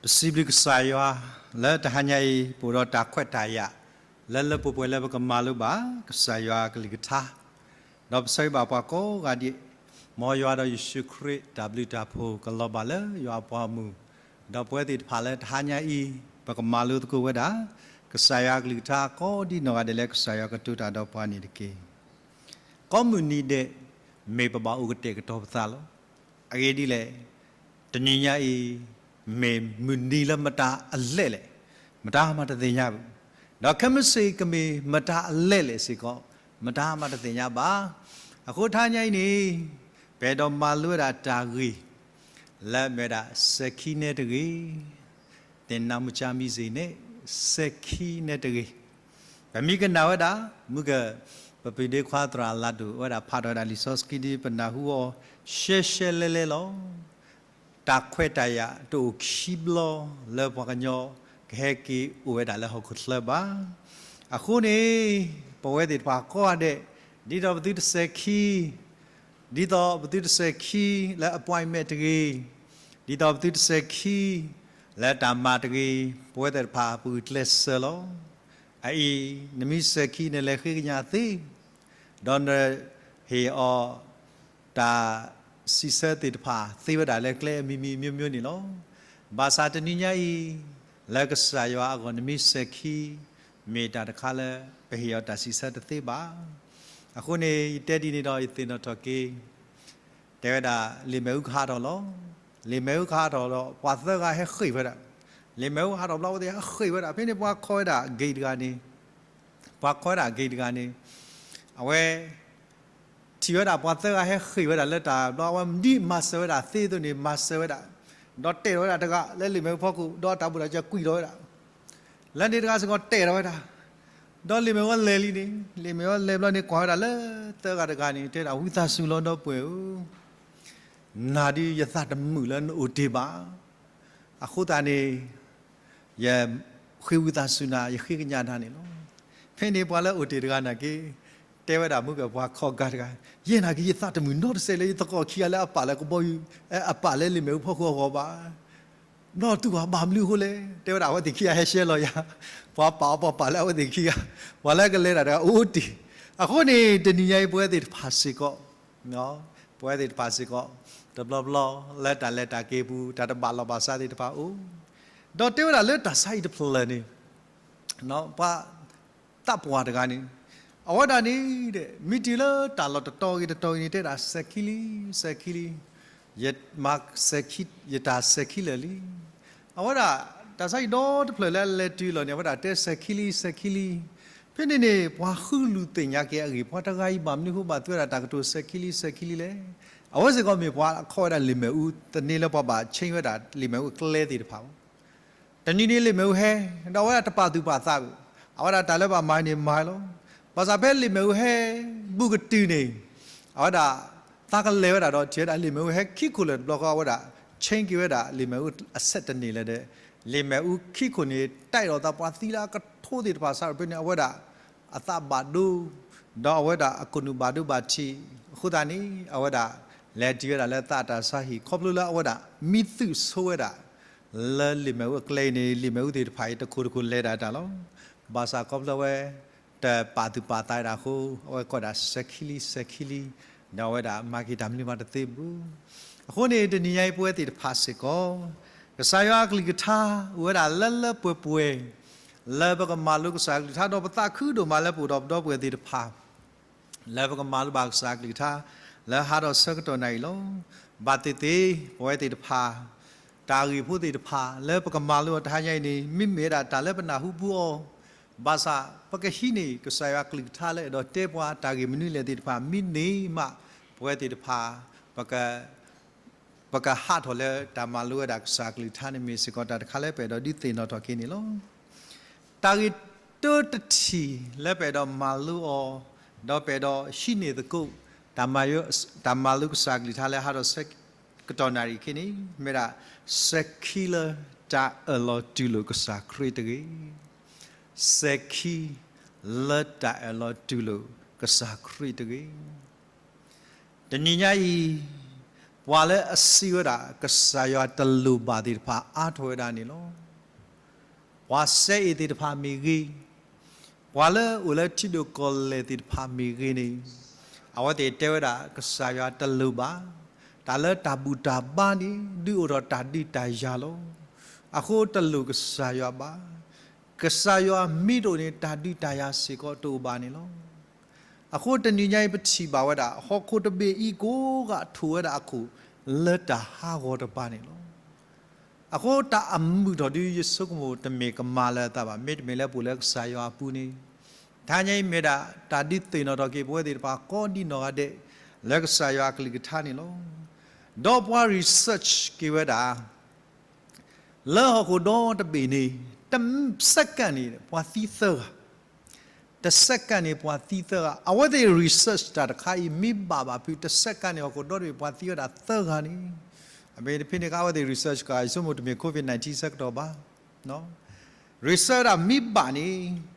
ပစံးဘျုးကစၢ်ယွၤ လၢတဟါညါအံၤ ပအိၣ်ဒီးတၢ်ခွဲးတၢ်ယာ် လၢလၢပှဲၤပှဲၤလၢပကမၤလိဘၣ် ကစၢ်ယွၤအကလုၢ်ကထါ, ဒီးပဆၢဂ့ၤဘၣ်ပှၤကိးဂၤဒဲး, မ်ယွၤဒီးယ့ၣ်ၡူးခရံာ်တၢ်ဘျုးတၢ်ဖှိၣ်ကလီၤဘၣ်လၢယွၤအပှၤအမူး, ဒီးပဝဲသ့ၣ်တဖၣ်လၢတဟါညါအံၤ ပကမၤလိသကိးဝဲဒၣ် ကစၢ်ယွၤအကလုၢ်ကထါကိးဒ်နီၢ်ဂၤဒဲးလၢကစၢ်ယွၤကတိၤတၢ်ဒီးပှၤန့ၣ်တက့ၢ်. ကိးမုၢ်နံၤဒဲး မ့ၢ်ပဘၣ်အိၣ်ကတဲာ်ကတီၤပသးလီၤ. အဂ့ၢ်ဒ်လဲၣ်, တနံၤညါအံၤ မ့ၢ်မုၢ်နံၤလၢမတၤအလဲၣ်လဲၣ်, မတၤမးတသ့ၣ်ညါဘၣ်. ဒီးခဲမုၢ်ဆ့ၣ်ကမ့ၢ်မတၤအလဲၣ်လဲၣ်စ့ၢ်ကီး မတၤမးတသ့ၣ်ညါဘၣ်. အဃိတဟါညါအံၤန့ၣ် ပအဲၣ်ဒိးမၤလိဝဲဒၣ်တၢ်ဂ့ၢ် လၢအမ့ၢ်ဝဲဒၣ် စဲၤခံနဲတဂ့ၤ, သင်နာမူကျမ်းမီးစေ့န့ၣ် စဲၤခံနဲတဂ့ၤ. ပမ့ၢ်ကနၣ်ဝဲဒၣ် မုၢ်က ပပုၢ်ဒ့ခွါသရၣ်လၤဒိၣ်ဝဲဒၣ်ဖးထီၣ်ဝဲဒၣ်လံာ်စီဆှံဒ်ပနၢ်ဟူအီၤ ရှဲရှဲလဲလဲလီၤ. တၢ်ခွဲးတၢ်ယာ်တအိၣ်ခံဘျီလၢပှၤကညီကဟဲက့ၤအိၣ်ဝဲဒၣ်လၢဟီၣ်ခိၣ်ချၢဘၣ်. အဃိန့ၣ် ပဝဲသ့ၣ်တဖၣ်ကိးဂၤဒဲး ဒ်သိးပသုတစဲၤခံ ဒ်သိးပသုတစဲၤခံလၢ appointment တဂ့ၤ, ဒ်သိးပသုတစဲၤခံလၢတၢ်မၤတဂ့ၤ, ပဝဲသ့ၣ်တဖၣ်ပဂုာ်ကျဲးစၢးလီၤ. အအံၤ နမ့ၢ်စဲၤခံနလဲၤဃ့ကညးသ့, ဒီးနဟ့ၣ်အီၤ တၢ်စံးဆၢသ့ၣ်တဖၣ်သ့ဝဲဒၣ်လၢကျဲအမံၤမံၤမျိုးမျိုးန့ၣ်လီၤ. ဘၣ်ဆၣ်တနံၤညါအံၤ လၢကစၢ်ယွၤအဂီၢ်နမ့ၢ်စဲၤခံ မ့ၢ်တၢ်တခါလၢ ပဟ့ၣ်အီၤတၢ်စံးဆၢတသ့ဘၣ်. အဃိန့ၣ် ယတဲဒ်န့ၣ်ဒီးယသ့ၣ်နီၣ်ထီၣ်က့ၤ တဲဝဲဒၣ် လံာ်မ့ၣ်အူကဟးထီၣ်လီၤ. လံာ်မ့ၣ်အူကဟးထီၣ်ဒီး ပှၤသၢဂၤဟဲဃ့ၢ်ဝဲဒၣ်. လံာ်မ့ၣ်အူဟးထီၣ်ဘျီအဝဲသ့ၣ်ဟဲဃ့ၢ်ဝဲဒၣ်. ဖဲန့ၣ်ပှၤခိးဝဲဒၣ် gate တဂၤန့ၣ်, ပှၤခိးဝဲဒၣ် gate တဂၤန့ၣ်, အဝဲ ထံၣ်ဝဲဒၣ်ပှၤသၢဂၤဟဲဃ့ၢ်ဝဲဒၣ်လၢတၢ်ဘျီ အဝဲဒ်မၤစၢၤဝဲဒၣ်သ့အသိးန့ၣ် မၤစၢၤဝဲဒၣ်, ဒီးတဲာ်ထီၣ်ဝဲဒၣ်တဂၤလၢလံာ်မ့ၣ်အူဖီခိၣ် ဒီးတၢ်ဘူၣ်တၢ်စၢၤကွံာ်ထီၣ်ဝဲဒၣ် လၢန့ၣ်တဂၤစ့ၢ်ကီးတဲာ်ထီၣ်ဝဲဒၣ်, ဒီးလံာ်မ့ၣ်အူလဲၤလံန့ၣ်, လံာ်မ့ၣ်အူလဲၤဘျီန့ၣ် ကွၢ်ဝဲဒၣ်လၢသၢဂၤတဂၤန့ၣ် တဲဒၣ် ဝံသးစူၤလီၤဒီပုၢ်ဝဲၢ်ဧၢ, နၤဒုးယသးတမုာ်လၢနအိၣ်တ့ၢ်ဘၣ်. အဃိသတးန့ၣ် ယဃ့ဝံသးစူၤနၤ ယဃ့ကညးနၤန့ၣ်လီၤ. ဖဲန့ၣ်ပှၤလၢအအိၣ်တ့ၢ်တဂၤနာ်က့ တဲဝဲဒၣ်မုၢ်ကပှၤခီၣ်ဂၤတဂၤ, ယဲနာ်က့ ယသးတမုာ်နီတစဲးလၢယသကိးခံဂၤလၢအပာ်လၢကဘီယူၤ, အပာ်လၢလံာ်မ့ၣ်အူဖီခိၣ်အဂီၢ်ဘၣ်. ဘျီတူၢ်ဘၣ်ဘၣ်မနုၤအဃိလဲၣ်, တဲဝဲဒၣ်အဝဲသ့ၣ်ခံဂၤဟဲရှဲလီၤယၤ, ပှၤပာ်အီၤပှၤပာ်လၢအဝဲသ့ၣ်ခံဂၤ, ပှၤလၢကလဲၤတၢ်တဂၤအိၣ်တ့ၢ်. အဃိန့ၣ် တနံၤညါအံၤပဝဲသ့ၣ်တဖၣ်စ့ၢ်ကီး ပဝဲသ့ၣ်တဖၣ်စ့ၢ်ကီး တဘျီဘျီလၢတၢ်လဲၤတၢ်က့ၤပူၤ တၢ်တဘၣ်လီၢ်ဘၣ်စးသ့ၣ်တဖၣ်အိၣ်, ဒီးတဲဝဲဒၣ်လၢတၢ်ဆါဟံၣ်တဖျၢၣ်န့ၣ် ပှၤသးပှၢ်တဂၤန့ၣ် အဝဲဒၣ်န့ၣ် မ့ၢ်တုၤလၢတၢ်လီၢ်တတီၤဂ့ၤတတီၤဂ့ၤန့ၣ် တဲဒၣ်စဲၤခံလံ, စဲၤခံလံ, ယမၤစဲၤခံ, ယတၢ်စဲၤခံလၢာ်လံ. အဝဲဒၣ် တၢ်ဆါဟံၣ်ဒီတဖျၢၣ်လၢအလဲၤတုၤလီၤန့ၣ် အဝဲဒၣ်တဲစဲၤခံလံ, စဲၤခံလံ. ဖဲန့ၣ်န့ၣ် ပှၤဃုလူၤသ့ၣ်ညါက့ၤအဂ့ၢ် ပှၤတဂၤအံၤဘၣ်မနုၤအဃိဘၣ်သူဝဲဒၣ်တၢ်ကတိၤစဲၤခံလံ, စဲၤခံလံလဲၣ်. အဝဲစ့ၢ်ကီးမ့ၢ်ပှၤခီၣ်ဝဲဒၣ်လံာ်မ့ၣ်အူ သန့ၤလၢပှၤဘၣ်ဆ့ဝဲဒၣ်လံာ်မ့ၣ်အူအကျဲသ့ၣ်တဖၣ်လီၤ. တနံၤန့ၣ်လံာ်မ့ၣ်အူဟဲ, ဒီးအဝဲဒၣ်တပာ်သူၣ်ပာ်သးဘၣ်, အဝဲဒၣ်တၢ်လၢဘၣ်မၤန့ၣ်မၤလီၤ. ဘၣ်ဆၣ်ဖဲလံာ်မ့ၣ်အူဟဲဘူးကတုၤန့ၣ် အဝဲဒၣ် သးကလဲၤဝဲဒၣ်ဒီးထံၣ်ဝဲဒၣ်လံာ်မ့ၣ်အူဟဲခံခိၣ်လၢာ်တဘျီဃီ အဝဲဒၣ် ဆ့က့ၤဝဲဒၣ် လံာ်မ့ၣ်အူအဆဲးတန့ၢ်လၢၤဒီး လံာ်မ့ၣ်အူခံခိၣ်န့ၣ် တၢ်အ့ၣ်လိာ်သးပှၤသံလၢအကထိသ့ၣ်တဖၣ်စးထီၣ်ဖဲန့ၣ် အဝဲဒၣ် အသးဘၣ်ဒိ ဒီးအဝဲဒၣ်အကိၣ်နူာ်ဘၣ်ဒိဘၣ်ထံး အဃိသတးန့ၣ် အဝဲဒၣ် လဲၤတုၤဝဲဒၣ်လၢသးအတၢ်ဆါဟံၣ် ခီဖျိလၢအဝဲဒၣ် မံသူၣ်ဆိဝဲဒၣ် လၢလံာ်မ့ၣ်အူအကျဲအံၤန့ၣ် လံာ်မ့ၣ်အူသ့ၣ်တဖၣ်အံၤ တခိၣ်တခိၣ်လဲၤဒၣ်တၢ်လီၤ. ဘၣ်ဆၣ်ခီဖျိဝဲ တပာ်သူၣ်ပာ်သးဒၣ်အဃိ အဝဲကိးဒၣ်စဲၤခံလံ စဲၤခံလံ ဒီးအဝဲဒၣ်မၤက့ၤတၢ်မနုၤမးတသ့ဘၣ်. အဃိန့ၣ် တနံၤညါအံၤပဝဲသ့ၣ်တဖၣ်စ့ၢ်ကီး ကစၢ်ယွၤအကလုၢ်ကထါ အိၣ်ဝဲဒၣ်လၢလၢပှဲၤပှဲၤ လၢပကမၤလိကစၢ်အကလုၢ်ကထါ ဒီးပသးခုဒိၣ်မးလၢပအိၣ်ဒီးပဒီပုၢ်ဝဲၢ်သ့ၣ်တဖၣ် လၢပကမၤလိဘၣ်ကစၢ်အကလုၢ်ကထါ လၢဟးထီၣ်ဆၢကတီၢ်နၣ်ရံၣ်လီၤ. ဘၣ်သ့ၣ်သ့ၣ် ပဝဲသ့ၣ်တဖၣ် တၢ်ဂ့ၢ်ဖိသ့ၣ်တဖၣ် လၢပကမၤလိအီၤတဟါညါအံၤန့ၣ် မ့မ့ၢ်ဝဲဒၣ်တၢ်လၢပနၢ်ဟူပူၤအီၤ ဘၣ်ဆၣ် ပကဟံးန့ၢ်ကစၢ်ယွၤအကလုၢ်ကထါလၢအဲၣ်ဒိးတဲပှၤတၢ်ဂ့ၢ်မနုၤလဲၣ်သ့ၣ်တဖၣ် မ့ၢ်န့ၢ်မး ပဝဲသ့ၣ်တဖၣ် ပက ပကဟးထီၣ်လၢတၢ်မၤလိဝဲဒၣ်ကစၢ်အကလုၢ်ကထါန့ၣ်မ့ၢ်စ့ၢ်ကီးတၢ်တခါလၢပအဲၣ်ဒိးဒုးသ့ၣ်နီၣ်ထီၣ်က့ၤန့ၣ်လီၤ. တၢ်ဂ့ၢ်တိတထံၣ်လၢပအဲၣ်ဒိးမၤလိအီၤ ဒီးပအဲၣ်ဒိးဟံးန့ၢ်သကိး တၢ်မၤယိ တၢ်မၤလိကစၢ်အကလုၢ်ကထါလၢဟးထီၣ်ဆၢကတီၢ်နၣ်ရံၣ်အခံန့ၣ် မ့ၢ်ဒၣ် စဲၤခံလၢတၢ်အၢၣ်လီၤတူၢ်လိာ်ကစၢ်ခရံာ်တဂ့ၤ. စဲၤခံလၢတၢ်အၢၣ်လီၤတူၢ်လိာ်ကစၢ်ခရံာ်တဂ့ၤ. တနံၤညါအံၤ ပှၤလၢအစံးဝဲဒၣ် ကစၢ်ယွၤတလိၣ်ဘၣ်သ့ၣ်တဖၣ် အါထီၣ်ဝဲဒၣ်န့ၣ်လီၤ. ပှၤစဲအ့ၣ်သ့ၣ်တဖၣ်မ့ၢ်ဂ့ၤ, ပှၤလၢအိၣ်လၢထံဒိၣ်ကီၢ်လဲၢ်သ့ၣ်တဖၣ်မ့ၢ်ဂ့ၤန့ၣ်, အဝဲသ့ၣ်တဲဝဲဒၣ် ကစၢ်ယွၤတလိၣ်ဘၣ်, တၢ်လၢတၢ်ဘူၣ်တၢ်ဘါန့ၣ် ဒုးအိၣ်ထီၣ်တၢ်ဒုးတၢ်ယၤလီၤ. အဃိတလိၣ်ကစၢ်ယွၤဘၣ်. ကစၢ်ယွၤမ့ၢ်တအိၣ်န့ၣ် တၢ်ဒုးတၢ်ယၤစ့ၢ်ကီးတအိၣ်ဘၣ်န့ၣ်လီၤ. အဃိတနံၤညါအံၤ ပထံၣ်ဘၣ်ဝဲဒၣ် ဟီၣ်ခိၣ်တဘ့ၣ်အံၤကိးဂၤထီၣ်ဝဲဒၣ်အခိၣ် လၢတၢ်ဟးဂီၤတပၤန့ၣ်လီၤ. အဃိတၢ်အမုာ်ထီၣ်ဒုး ယဆိကမိၣ်တမ့ၢ်ကမၤလၢအသးဘၣ်, မ့တမ့ၢ်လၢပအိၣ်လၢကစၢ်ယွၤအပူၤန့ၣ်, တနံၤညါအံၤမ့ၢ်ဒၣ် တၢ်ဒုးသ့ၣ်နီၣ်ထီၣ်က့ၤပဝဲသ့ၣ်တဖၣ်ကိးဒံနီၢ်ဂၤဒဲး လၢကစၢ်ယွၤအကလုၢ်ကထါန့ၣ်လီၤ. ဒီးပှၤ research က့ၤဝဲဒၣ် လၢဟီၣ်ခိၣ်ဒီတဘ့ၣ်န့ၣ် တ second န့ၣ် ပှၤသံသၢဂၤ, တ second န့ၣ် ပှၤသံသၢဂၤ, အဝဲသ့ၣ် research တၢ်တခါအံၤ မ့ၢ်ဘၣ်ဘၣ်ဖုး တ second န့ၣ် ဟီၣ်ခိၣ်ဒီတဘ့ၣ် ပှၤသံဝဲဒၣ်သၢဂၤန့ၣ်, အမ့ၢ်တဖဲန့ၣ်အခါ အဝဲသ့ၣ် research က ယဆိကမိၣ်တမ့ၢ် COVID nineteen ဆၢကတီၢ်ဘၣ်, research ဒၣ်မ့ၢ်ဘၣ်န့ၣ်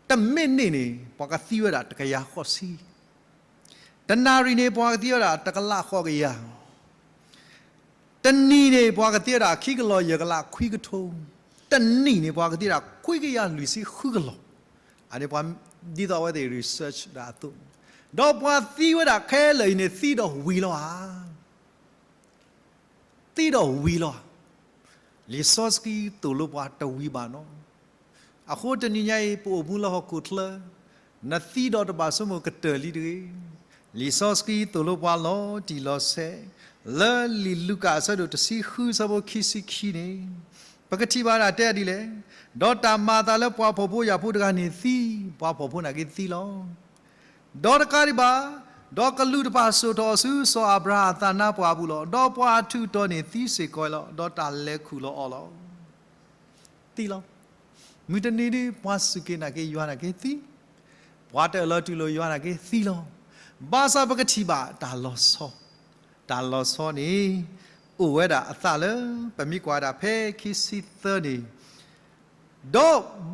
တ minute န့ၣ် ပှၤကသံဝဲဒၣ်တကယၤဃိးဆံ, တနၣ်ရံၣ်န့ၣ် ပှၤကသံဝဲဒၣ်တကလးဃိးကယၤ, တနံၤန့ၣ် ပှၤကသံဝဲဒၣ်ခံကလီၤယဲၢ်ကလးခွံကထိ, တနံၣ်န့ၣ် ပှၤကသံဝဲဒၣ်ခွံကယၤလွံၢ်ဆံဃုကလီၤ, အန့ၣ်ပှၤ ဒ်သိးအဝဲသ့ၣ် research ဒၣ်အသိး, ဒီးပှၤသံဝဲဒၣ်ခဲလၢာ်အံၤန့ၣ် သံဒီးဝံၤလီၤဧါ. သံဒီးဝံၤလီၤ. လံာ်စီဆှံသိၣ်လိပှၤတဝံၤဘၣ်နီၤ. အဃိတနံၤညါအံၤ ပအိၣ်မူလၢဟီၣ်ခိၣ်ချၢ, နသံဒီးတဘၣ်ဆိကမိၣ်ကတၢၢ်လံတဂ့ၤ. လံာ်စီဆှံသိၣ်လိပှၤလီၤတံၢ်လီၤဆဲး, လၢလံာ်လူၤကၣ်အဆၢဒိၣ်တဆံဃုအဆၢဖိခံဆံခံန့ၣ်, ပကထံၣ်ဘၣ်ဒၣ်တဲဒ်လဲၣ်, ဒီးတၢ်မၤအသးလၢပှၤဖှီၣ်ဖိယာ်ဖိတဂၤန့ၣ်သံ, ပှၤဖှီၣ်ဖိနာ်က့သံလီၤ. ဒီးတကးဒံးဘၣ်, ဒီးကလူးတဖၣ်စိာ်ထီၣ်အီၤဆူစီၤအၤဘြၤဟၣ်အသးနါပှၢ်အပူၤလီၤ. ဒီးပှၤအထူးအတီၤန့ၣ်သံစ့ၢ်ကီးလီၤ. ဒီးတၢ်လဲၤခူၣ်လီၤအီၤလီၤ. သံလီၤ. မုၢ်တနံၤဒ်ပှၤစူၢ်က့ၤနာ်က့ၤယွၤနာ်က့သံ, ပှၤတၢ်အၢၣ်လီၤတူၢ်လိာ်ယွၤနာ်က့သံလီၤ. ဘၣ်ဆၣ်ပကထံၣ်ဘၣ်တၢ်လီၤဆီ, တၢ်လီၤဆီန့ၣ် အိၣ်ဝဲဒၣ်အသးလၢ ပမ့ၢ်ကွၢ်ဝဲဒၣ်ဖဲခံဆံသၢန့ၣ် ဒီး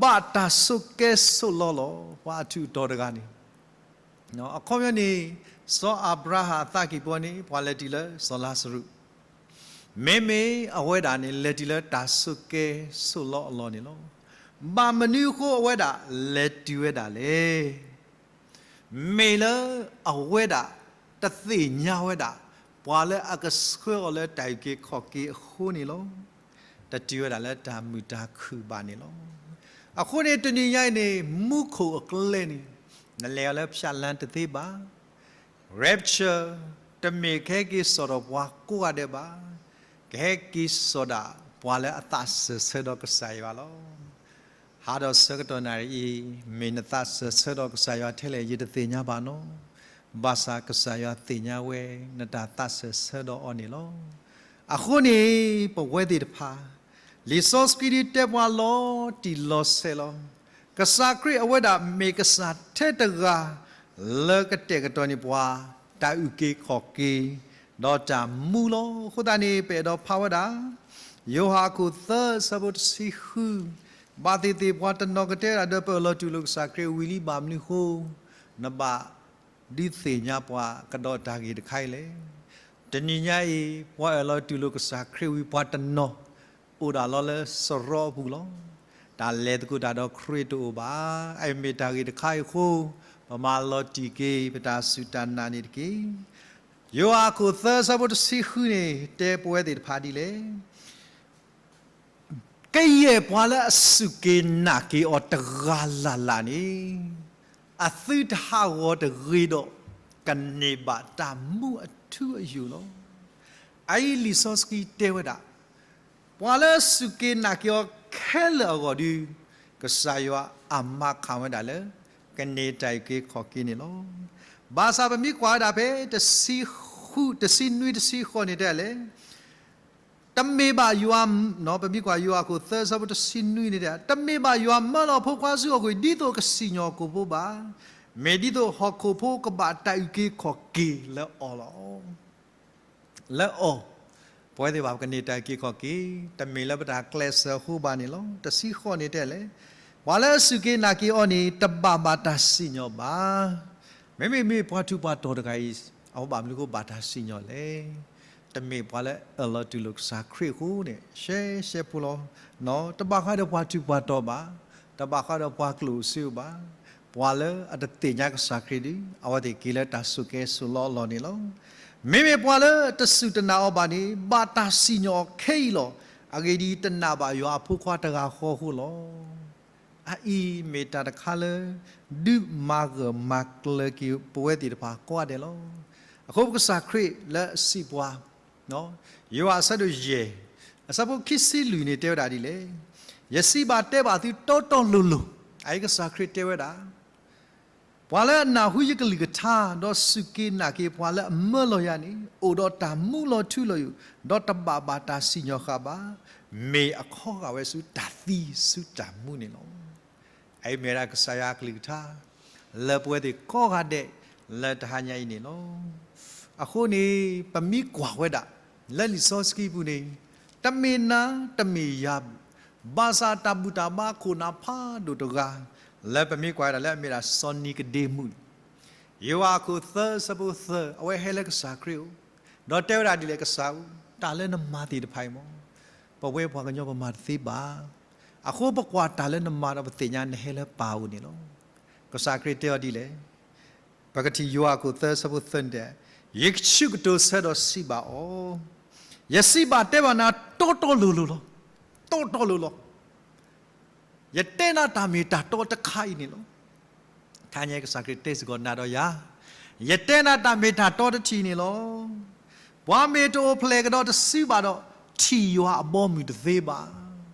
ဘၣ်တၢ်ဆိးကဲဆိးလီလီၤ ပှၤအထူးအတီၤတဂၤန့ၣ်. အခီပညီန့ၣ် စီၤအၤဘြၤဟၣ်အသးကံၢ်ပူၤန့ၣ် ပှၤလဲၤတုၤလၢစီၤလါစရူး, မ့မ့ၢ်အဝဲဒၣ်န့ၣ် လဲၤတုၤလၢတၢ်ဆိးကဲဆိးလီအလီၢ်န့ၣ်လီၤ. ဘၣ်မနုၤအဃိအဝဲဒၣ်လဲၤတုၤဝဲဒၣ်လဲၣ်. မ့ၢ်လၢအဝဲဒၣ်တသ့ၣ်ညါဝဲဒၣ် ပှၤလၢအကဆှၢအီၤလၢတၢ်အုၣ်က့ၤခီၣ်က့ၤအဃိန့ၣ်လီၤ. တတုၤဝဲဒၣ်လၢတၢ်မုာ်တၢ်ခုၣ်ဘၣ်န့ၣ်လီၤ. အဃိန့ၣ် တနံၤညါအံၤန့ၣ် မူခိၣ်အကျဲန့ၣ် နလဲၤအီၤလၢဖၠးလါတသ့ဘၣ်. Rapture တမ့ၢ်ကဟဲက့ၤစိာ်ဒီးပှၤကိးဂၤဒဲးဘၣ်. ကဟဲက့ၤစိာ်ဒၣ်ပှၤလၢအသးစၢၢ်ဆၢဒီးကစၢ်ယွၤလီၤ. ဟါဒီးဆၢကတီၢ်နၣ်ရံၣ်အံၤ မ့ၢ်နသးစၢၢ်ဆၢဒီးကစၢ်ယွၤထဲလဲၣ် ယတသ့ၣ်ညါဘၣ်နီၤ. ဘၣ်ဆၣ်ကစၢ်ယွၤသ့ၣ်ညါဝဲ နတၢ်သးစၢၢ်ဆၢဒီးအီၤန့ၣ်လီၤ. အဃိန့ၣ် ပဝဲသ့ၣ်တဖၣ် လံာ်စီဆှံဒ်တဲပှၤလီၤတံၢ်လီၤဆဲးလီၤ. ကစၢ်ခရံာ်အဝဲဒၣ်မ့ၢ်ကစၢ်ထဲတဂၤ လၢကတဲာ်ကတီၤန့ၢ်ပှၤ တၢ်အုၣ်က့ၤခီၣ်က့ၤ ဒီးတၢ်မူလီၤ. အဃိသတးန့ၣ် ပအဲၣ်ဒိးဖးဝဲဒၣ် ယိၤဟၣ်အခိၣ်သၢဆၢဖိတဆံဃု, ဘၣ်သ့ၣ်သ့ၣ်ပှၤတနီၤကတဲဒၣ်ဒီး ပအၢၣ်လီၤတူၢ်လိာ်ကစၢ်ခရံာ်ဝံၤလံ ဘၣ်မနုၤအဃိ နဘၣ်ဒုးသ့ၣ်ညါပှၤကဒီးတၢ်ဂ့ၢ်တခါအံၤလဲၣ်. တနံၤညါအံၤ ပှၤအၢၣ်လီၤတူၢ်လိာ်ကစၢ်ခရံာ်ဝံၤ ပှၤတနီၤ အိၣ်ဒၣ်လီၤလၢစရီအပူၤလီၤ. တၢ်လဲၤသကိးတၢ်ဒီးခရံာ်တအိၣ်ဘၣ်. အမ့ၢ်တၢ်ဂ့ၢ်တခါအံၤအဃိ ပမၤလီၤတံၢ်က့ၤ ပတၢ်စူၢ်တၢ်နာ်န့ၣ်တက့ၢ်. ယိၤဟၣ်အခိၣ်သၢဆၢဖိတဆံဃုန့ၣ် တဲပဝဲသ့ၣ်တဖၣ်ဒ်လဲၣ်. ကယဲၢ်ပှၤလၢအစူၢ်က့ၤနာ်က့ၤအီၤတဂၤလၢ်လၢ်န့ၣ် အသုတဟးဂီၤတဂ့ၤဒီး ကန့ၢ်ဘၣ်တၢ်မူအထူအယိာ်လီၤ. အအံၤလံာ်စီဆှံတဲဝဲဒၣ် ပှၤလၢအစူၢ်က့ၤနာ်က့ၤအီၤခဲလၢာ်အဂီၢ်ဒီး ကစၢ်ယွၤအမၤခးဝဲဒၣ်လၢ ကန့ၢ်တၢ်အုၣ်က့ၤခီၣ်က့ၤန့ၣ်လီၤ. ဘၣ်ဆၣ်ပမ့ၢ်ကွၢ်ဝဲဒၣ်ဖဲ တဆံဃု တဆံနွံ တဆံဃိးန့ၣ်တဲလဲၣ် တမ့ၢ်ဘၣ်ယွၤ, ပမ့ၢ်ကွၢ်ယိၤဟၣ်အခိၣ်သၢဆၢဖိတဆံနွံန့ၣ်တဲ တမ့ၢ်ဘၣ်ယွၤမၢလီၤအဖိခွါဆူဟီၣ်ခိၣ် ဒ်သိးကစံၣ်ညီၣ်အီၤကိာ်ဖိဘၣ်. မ့ၢ်ဒ်သိးဟီၣ်ခိၣ်ဖိကဘၣ်တၢ်အုၣ်က့ၤခီၣ်က့ၤလၢအီၤလီၤ. လၢအီၤ, ပဝဲသ့ၣ်ဘၣ်ပကန့ၢ်တၢ်အုၣ်က့ၤခီၣ်က့ၤ, တမ့ၢ်လၢပတၢ်ကျဲးစၢးအဃိဘၣ်န့ၣ်လီၤ. တဆံဃိးန့ၣ်တဲလဲၣ်, ပှၤလၢအစူၢ်က့ၤနာ်က့ၤအီၤန့ၣ် တဘၣ်ဘၣ်တၢ်စံၣ်ညီၣ်ဘၣ်. မ့မ့ၢ်မ့ၢ်ပှၤထူးပှၤတီၤတဂၤအံၤ အဝဲဘၣ်မနုၤအဃိဘၣ်တၢ်စံၣ်ညီၣ်လဲၣ်. တမ့ၢ်ပှၤလၢအၢၣ်လီၤတူၢ်လိာ်ကစၢ်ခရံာ်အဃိန့ၣ် ရှဲရှဲဖိလီၤ. တဘၣ်ဃးဒီးပှၤထူးပှၤတီၤဘၣ်, တဘၣ်ဃးဒီးပှၤကျိၣ်စ့ဘၣ်, ပှၤလၢအတသ့ၣ်ညါကစၢ်ခရံာ်ဒီး အဝဲသ့ၣ်က့ၤလၢတၢ်ဆိၣ်ကဲဆိၣ်လီအလီၢ်န့ၣ်လီၤ. မ့မ့ၢ်ပှၤလၢတစူၢ်တနာ်အီၤဘၣ်န့ၣ် ဘၣ်တၢ်စံၣ်ညီၣ်အီၤခဲအံၤလီၤ. အဂ့ၢ်ဒ်အံၤ, တနာ်ဘၣ်ယွၤအဖိခွါတဂၤဃီအဃိလီၤ. အအံၤမ့ၢ်တၢ်တခါလၢ ဒုးမၤဂၢၢ်မၤကျၢၤက့ၤပဝဲသ့ၣ်တဖၣ်ကိးဂၤဒဲးလီၤ. အဃိပကစၢ်ခရံာ်လၢအစံးပှၤ, ယိၤဟၣ်အဆၢဒိၣ်ယဲၢ်, အဆၢဖိခံဆံလွံၢ်န့ၣ်တဲဝဲဒၣ်ဒ်လဲၣ်, ယစံးဘၣ်တဲဘၣ်သုတီတီလိၤလိၤ, အအံၤကစၢ်ခရံာ်တဲဝဲဒၣ် ပှၤလၢအနၢ်ဟူယကလုၢ်ကထါ, ဒီးစူၢ်က့ၤနာ်က့ၤပှၤလၢအမၢလီၤယၤန့ၣ်, အိၣ်ဒီးတၢ်မူလီၤထူလီၤယိာ်, ဒီးတဘၣ်ဘၣ်တၢ်စံၣ်ညီၣ်ဃာ်ဘၣ်, မ့ၢ်အခီဂာ်ဝဲဆူတၢ်သံဆူတၢ်မူန့ၣ်လီၤ. အအံၤမ့ၢ်ဝဲဒၣ်ကစၢ်ယွၤအကလုၢ်ကထါ လၢပဝဲသ့ၣ်ကိးဂၤဒဲးလၢတဟါညါအံၤန့ၣ်လီၤ. အဃိန့ၣ် ပမ့ၢ်ကွၢ်ဝဲဒၣ် လၢလံာ်စီဆှံပူၤန့ၣ် တမ့ၢ်နၤ တမ့ၢ်ယၤဘၣ်, ဘၣ်ဆၣ်တၢ်ဘူၣ်တၢ်ဘါခိၣ်နၢ်ဖးဒိၣ်တဂၤ လၢပမ့ၢ်ကွၢ်ဝဲဒၣ်လၢအမ့ၢ်ဒၣ်စီၤနံၤကဒ့မူးန့ၣ်, ယိၤဟၣ်အခိၣ်သၢဆၢဖိသၢ အဝဲဟဲလၢကစၢ်ခရံာ်အအိၣ်, ဒီးတဲဝဲဒၣ်ဒ်လဲၣ်, ကစၢ်ဧၢ, တၢ်လၢနမၤသ့ၣ်တဖၣ်အံၤမ့ၢ် ပဝဲပှၤကညီပမၤတသ့ဘၣ်. အဃိပကွၢ်တၢ်လၢနမၤဒီးပသ့ၣ်ညါနဟဲလၢပၢ်အအိၣ်န့ၣ်လီၤ. ကစၢ်ခရံာ်တဲအီၤဒ်လဲၣ်, ပကထံၣ်ယိၤဟၣ်အခိၣ်သၢဆၢဖိသၢန့ၣ်တဲ, ယဆၢကတီၢ်ဆၢဒီးစံးဘၣ်အီၤ, ယစံးဘၣ်တဲဘၣ်နၤတီတီလိၤလိၤလီၤ. တီတီလိၤလီၤ. ယတဲနၤတၢ်မ့ၢ်တၢ်တီတခါအံၤန့ၣ်လီၤ. ခါညါကစၢ်ခရံာ်တဲစ့ၢ်ကီးနၤဒီးယၤ, ယတဲနၤတၢ်မ့ၢ်တၢ်တီတထံၣ်န့ၣ်လီၤ. ပှၤမ့ၢ်တအိၣ်ဖျဲၣ်ကဒီးတစုဘၣ်ဒီး ထံၣ်ယွၤအဘီအမုၢ်တသ့ဘၣ်.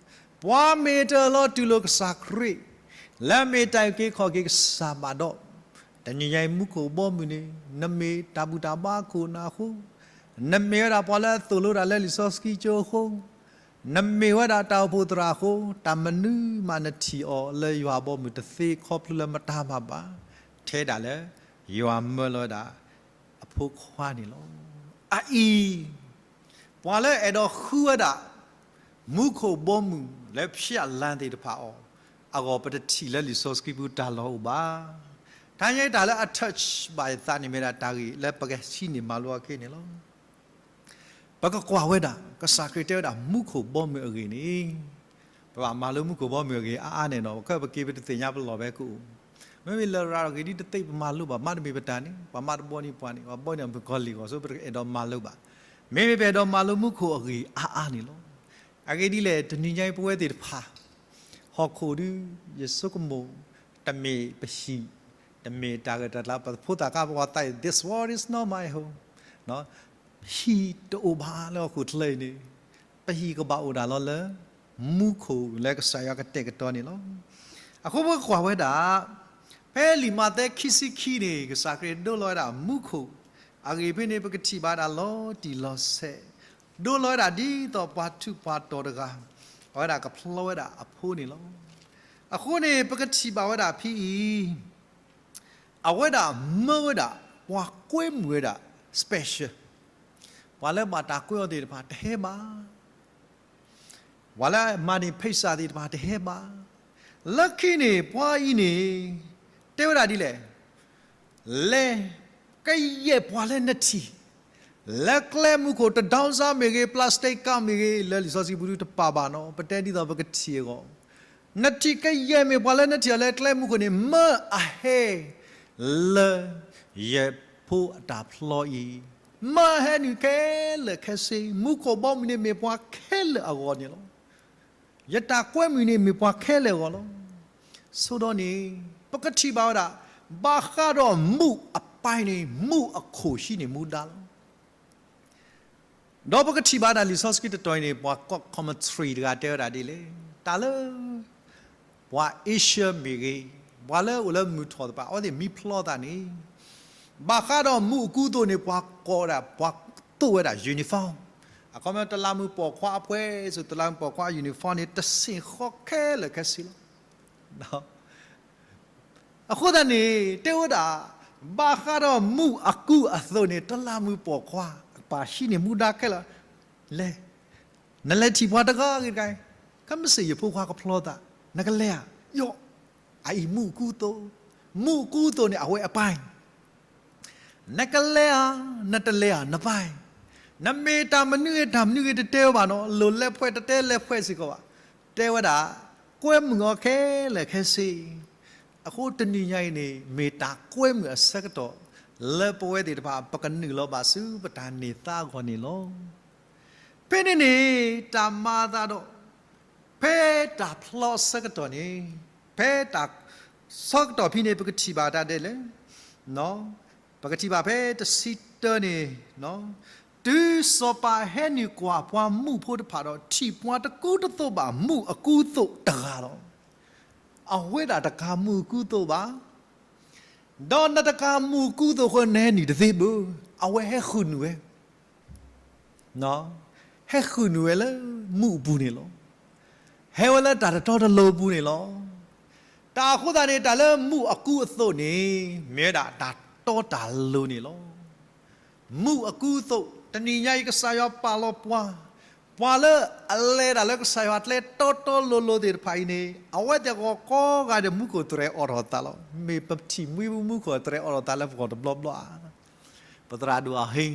ပှၤမ့ၢ်တအၢၣ်လီၤတူၢ်လိာ်ကစၢ်ခရံာ် လၢအမ့ၢ်တၢ်အုၣ်က့ၤခီၣ်က့ၤကစၢ်ဘၣ်ဒီး, တနံၤညါအံၤမူခိၣ်ဘီမုၢ်န့ၣ် နမ့ၢ်တၢ်ဘူၣ်တၢ်ဘါခိၣ်နၢ်အဃိ, နမ့ၢ်ဝဲဒၣ်ပှၤလၢအသိၣ်လိတၢ်လၢလံာ်စီဆှံကၠိအဃိ, နမ့ၢ်ဝဲဒၣ်တၢ်အိၣ်ဖှိၣ်သရၣ်အဃိ, တၢ်မနုၤမးနထံၣ်အီၤလၢယွၤအဘီအမုၢ်တသ့ခီဖျိလၢမတၤမၤဘၣ်, ထဲဒၣ်လၢ ယွၤမၢလီၤဝဲဒၣ် အဖိခွါန့ၣ်လီၤ. အအံၤ ပှၤလၢအဲၣ်ဒိးဃုဝဲဒၣ် မူခိၣ်ဘီမုၢ်လၢဖျါလၢ်သ့ၣ်တဖၣ်အီၤ, အဂီၢ်ပတထံၣ်လၢလံာ်စီဆှံပူၤတၢ်လီၢ်အိၣ်ဘၣ်. တၢ်ညါတၢ်လၢအ touch ဘၣ်ယသးန့ၣ်မ့ၢ်ဒၣ်တၢ်ဂ့ၢ်လၢပကဟံးန့ၢ်မၤလိအီၤခဲအံၤန့ၣ်လီၤ. ပကကွၢ်ဝဲဒၣ် ကစၢ်ခရံာ်တဲဝဲဒၣ်မူခိၣ်ဘီမုၢ်အဂ့ၢ်န့ၣ်, ပဘၣ်မၤလိမူခိၣ်ဘီမုၢ်အဂ့ၢ်အါအါန့ၣ်ဒီး ပခဲပက့ၤပတသ့ၣ်ညါပလီၢ်ဖဲကအိၣ်, မ့မ့ၢ်လရာ်ဂ့ၤဒ်တသ့ပမၤလိဘၣ်, မ့တမ့ၢ်ပတၢ်န့ၣ် ပှၤမၤတဘီန့ၢ်ပှၤန့ၣ် ပှၤဘီန့ၢ်အမုၢ်ကီၢ်လံၢ်ဂီၢ် ဆိပတအဲၣ်ဒိးမၤလိဘၣ်. မ့မ့ၢ်ပအဲၣ်ဒိးမၤလိမူခိၣ်အဂ့ၢ်အါအါန့ၣ်လီၤ. အဂ့ၢ်ဒ်လဲၣ် တနံၤညါအံၤပဝဲသ့ၣ်တဖၣ် ဟီၣ်ခိၣ်ဒု ယဆိကမိၣ် တမ့ၢ်ပဟံၣ်, တမ့ၢ်တၢ်ဂၢၢ်တၢ်ကျါ ပဖိသၣ်ခါပဝၤသးအံၤ this world is not my home, ဟံၣ်တအိၣ်ဘၣ်လၢဟီၣ်ခိၣ်ချၢအံၤန့ၣ်, ပဟံၣ်ကဘၣ်အိၣ်ဒၣ်လီၤလၢ မူခိၣ်လၢကစၢ်ယွၤကတဲာ်ကတီၤန့ၣ်လီၤ. အဃိပကွၢ်ဝဲဒၣ် ဖဲလံာ်မးသဲခံဆံခံန့ၣ် ကစၢ်ခရံာ်ဒိလီၤဝဲဒၣ်မူခိၣ်, အဂ့ၢ်ဖဲန့ၣ် ပကထံၣ်ဘၣ်ဒၣ်လီၤတံၢ်လီၤဆဲး, ဒိလီၤဝဲဒၣ်ဒ်သိးပှၤထူးပှၤတီၤတဂၤ, အဝဲဒၣ်ကဖျီဝဲဒၣ်အဖိန့ၣ်လီၤ. အဃိန့ၣ် ပကထံၣ်ဘၣ်ဝဲဒၣ်ဖဲအံၤ အဝဲဒၣ်မၢဝဲဒၣ် ပှၤကွဲမုာ်ဝဲဒၣ် special, ပှၤလၢဘၣ်တၢ်ကွဲအီၤသ့ၣ်တဖၣ်တဟဲဘၣ်, ပှၤလၢမၤန့ၢ်ဖိစၣ်သ့ၣ်တဖၣ်တဟဲဘၣ်. လၢခံန့ၣ် ပှၤအံၤန့ၣ် တဲဝဲဒၣ်ဒ်လဲၣ်, လဲၤကယဲၢ်ပှၤလၢနထံၣ် လၢကျဲမူခိၣ် တဒီစါမ့ၢ်ဂ့ၤ, plastic ကါမ့ၢ်ဂ့ၤ, လၢလံာ်စီဆှံပူၤဒုတပာ်ဘၣ်နီၤ, ပတဲဒ်သိးပကထံၣ်အဂီၢ်, နထံၣ်ကယဲၢ်မ့ၢ်ပှၤလၢနထံၣ်အီၤလၢကျဲမူခိၣ်န့ၣ် မၢအဟဲ လၢယဖိအတၢ်ဖျီအံၤ, မၢဟဲနုာ်ခဲလၢာ်ခဲဆ့, မူခိၣ်ဘီမုၢ်န့ၣ်မ့ၢ်ပှၤခဲလၢာ်အဂီၢ်န့ၣ်လီၤ. ယတၢ်ကွဲမုာ်န့ၣ်မ့ၢ်ပှၤခဲလၢာ်အဂီၢ်လီၤ. ဆိဒီးန့ၣ် ပကထံၣ်ဘၣ်ဝဲဒၣ် ဘၣ်ဃးဒီးမူအပၢ်န့ၣ် မူအခိၣ်ဟံးန့ၢ်မူဒါလီၤ. ဒီးပကထံၣ်ဘၣ်ဒၣ်လံာ်စီဆှံတတီၤအံၤန့ၣ် ပှၤကိး commentary တဂၤတဲဝဲဒၣ်ဒ်လဲၣ်, တၢ်လၢ ပှၤ Asia မ့ၢ်ဂ့ၤ, ပှၤလၢအိၣ်လၢမုၢ်ထီၣ်တဖၣ် အဝဲသ့ၣ်မံဖျီသးန့ၣ်, ဘၣ်ဃးဒီးမူအကူအသိးန့ၣ် ပှၤကိးဝဲဒၣ် ပှၤသိၣ်ဝဲဒၣ် uniform, အခီပညီ တလးမူးပိာ်ခွါအပှဲၤ ဆိ တလးမူးပိာ်ခွါ uniform န့ၣ် တဆင့်ဃီခဲလၢာ်ခဲဆ့လီၤ. အဃိသတးန့ၣ် တဲဝဲဒၣ် ဘၣ်ဃးဒီးမူအကူအသိးန့ၣ် တလးမူးပိာ်ခွါ ပၢ်ဟံးန့ၢ်မူဒါခဲလၢာ်, လဲၤ, နလဲၤထံၣ်ပှၤတဂၤဂ့ၤတဂၤ, ကမ့ၢ်စ့ၢ်ယဖိခွါကဖျီသး, နကလဲၤဧါ, ယီၤ, အအံၤမူအကူအသိး, မူအကူအသိးန့ၣ် အဝဲအပၢ် နကလဲၤဧါ, နတလဲၤဧါ, နပၢ်, နမ့ၢ်တၢ်မနုၤဂ့ၤတၢ်မနုၤဂ့ၤတတဲဝဲဘၣ်နီၤ, လိၣ်လဲၤဖှဲးတတဲလဲၤဖှဲးစ့ၢ်ကီးဘၣ်. တဲဝဲဒၣ်, ကွဲမုာ်အီၤခဲလၢာ်ခဲဆ့. အဃိတနံၤညါအံၤန့ၣ် မ့ၢ်တၢ်ကွဲမုာ်အဆၢကတီၢ် လၢပဝဲသ့ၣ်တဖၣ် ပကနုာ်လီၤဘၣ်ဆူပတၢ်န့ၢ်သါအဂီၢ်န့ၣ်လီၤ. ဖဲန့ၣ်န့ၣ် တၢ်မၤအသးဒီး ဖဲတၢ်ဖျီအဆၢကတီၢ်န့ၣ်, ဖဲတၢ်ဆၢကတီၢ်ဖဲန့ၣ် ပကထံၣ်ဘၣ်တၢ်ဒ်လဲၣ်, ပကထံၣ်ဘၣ်ဖဲတဆံတၢန့ၣ်, တုၤစီၤပၤဟဲနုာ်ကွၢ်ပှၤမူးဖိတဖၣ်ဒီး ထံၣ်ပှၤတကူတသိးဘၣ်မူးအကူအသိးတဂၤလီၤ. အဝဲဒၣ်တကးမူးအကူအသိးဘၣ်, ဒီးနတကးမူးအကူအသိးအဃိ နဟဲနုာ်တသ့ဘၣ်, အဝဲဟဲဃုာ်နုာ်ဝဲ ဟဲဃုာ်နုာ်ဝဲလၢမူးအပူၤန့ၣ်လီၤ. ဟဲဝဲလၢတၢ်တတီတလိၤအပူၤန့ၣ်လီၤ. တၢ်အဃိသတးန့ၣ် တၢ်လၢမူးအကူအသိးန့ၣ် မ့ၢ်ဝဲဒၣ်တၢ်တီတၢ်လိၤန့ၣ်လီၤ. မူးအကူအသိး, တနံၤညါအံၤကစၢ်ယွၤပာ်လီၤပှၤ, ပှၤလၢအလဲၤတၢ်လၢကစၢ်ယွၤကျဲတီတီလိၤလိၤသ့ၣ်တဖၣ်အံၤန့ၣ် အဝဲသ့ၣ်အဂီၢ်ကိးဂၤဒဲးမူခိၣ်သရဲအိးထီၣ်သးလီၤ. မ့ၢ်ပထံၣ်မှံမူခိၣ်သရဲအိးထီၣ်သးလၢပဂီၢ်တဘျီဘျီဧါ. ပသရၣ်ဒိၣ်အဟ့ၣ်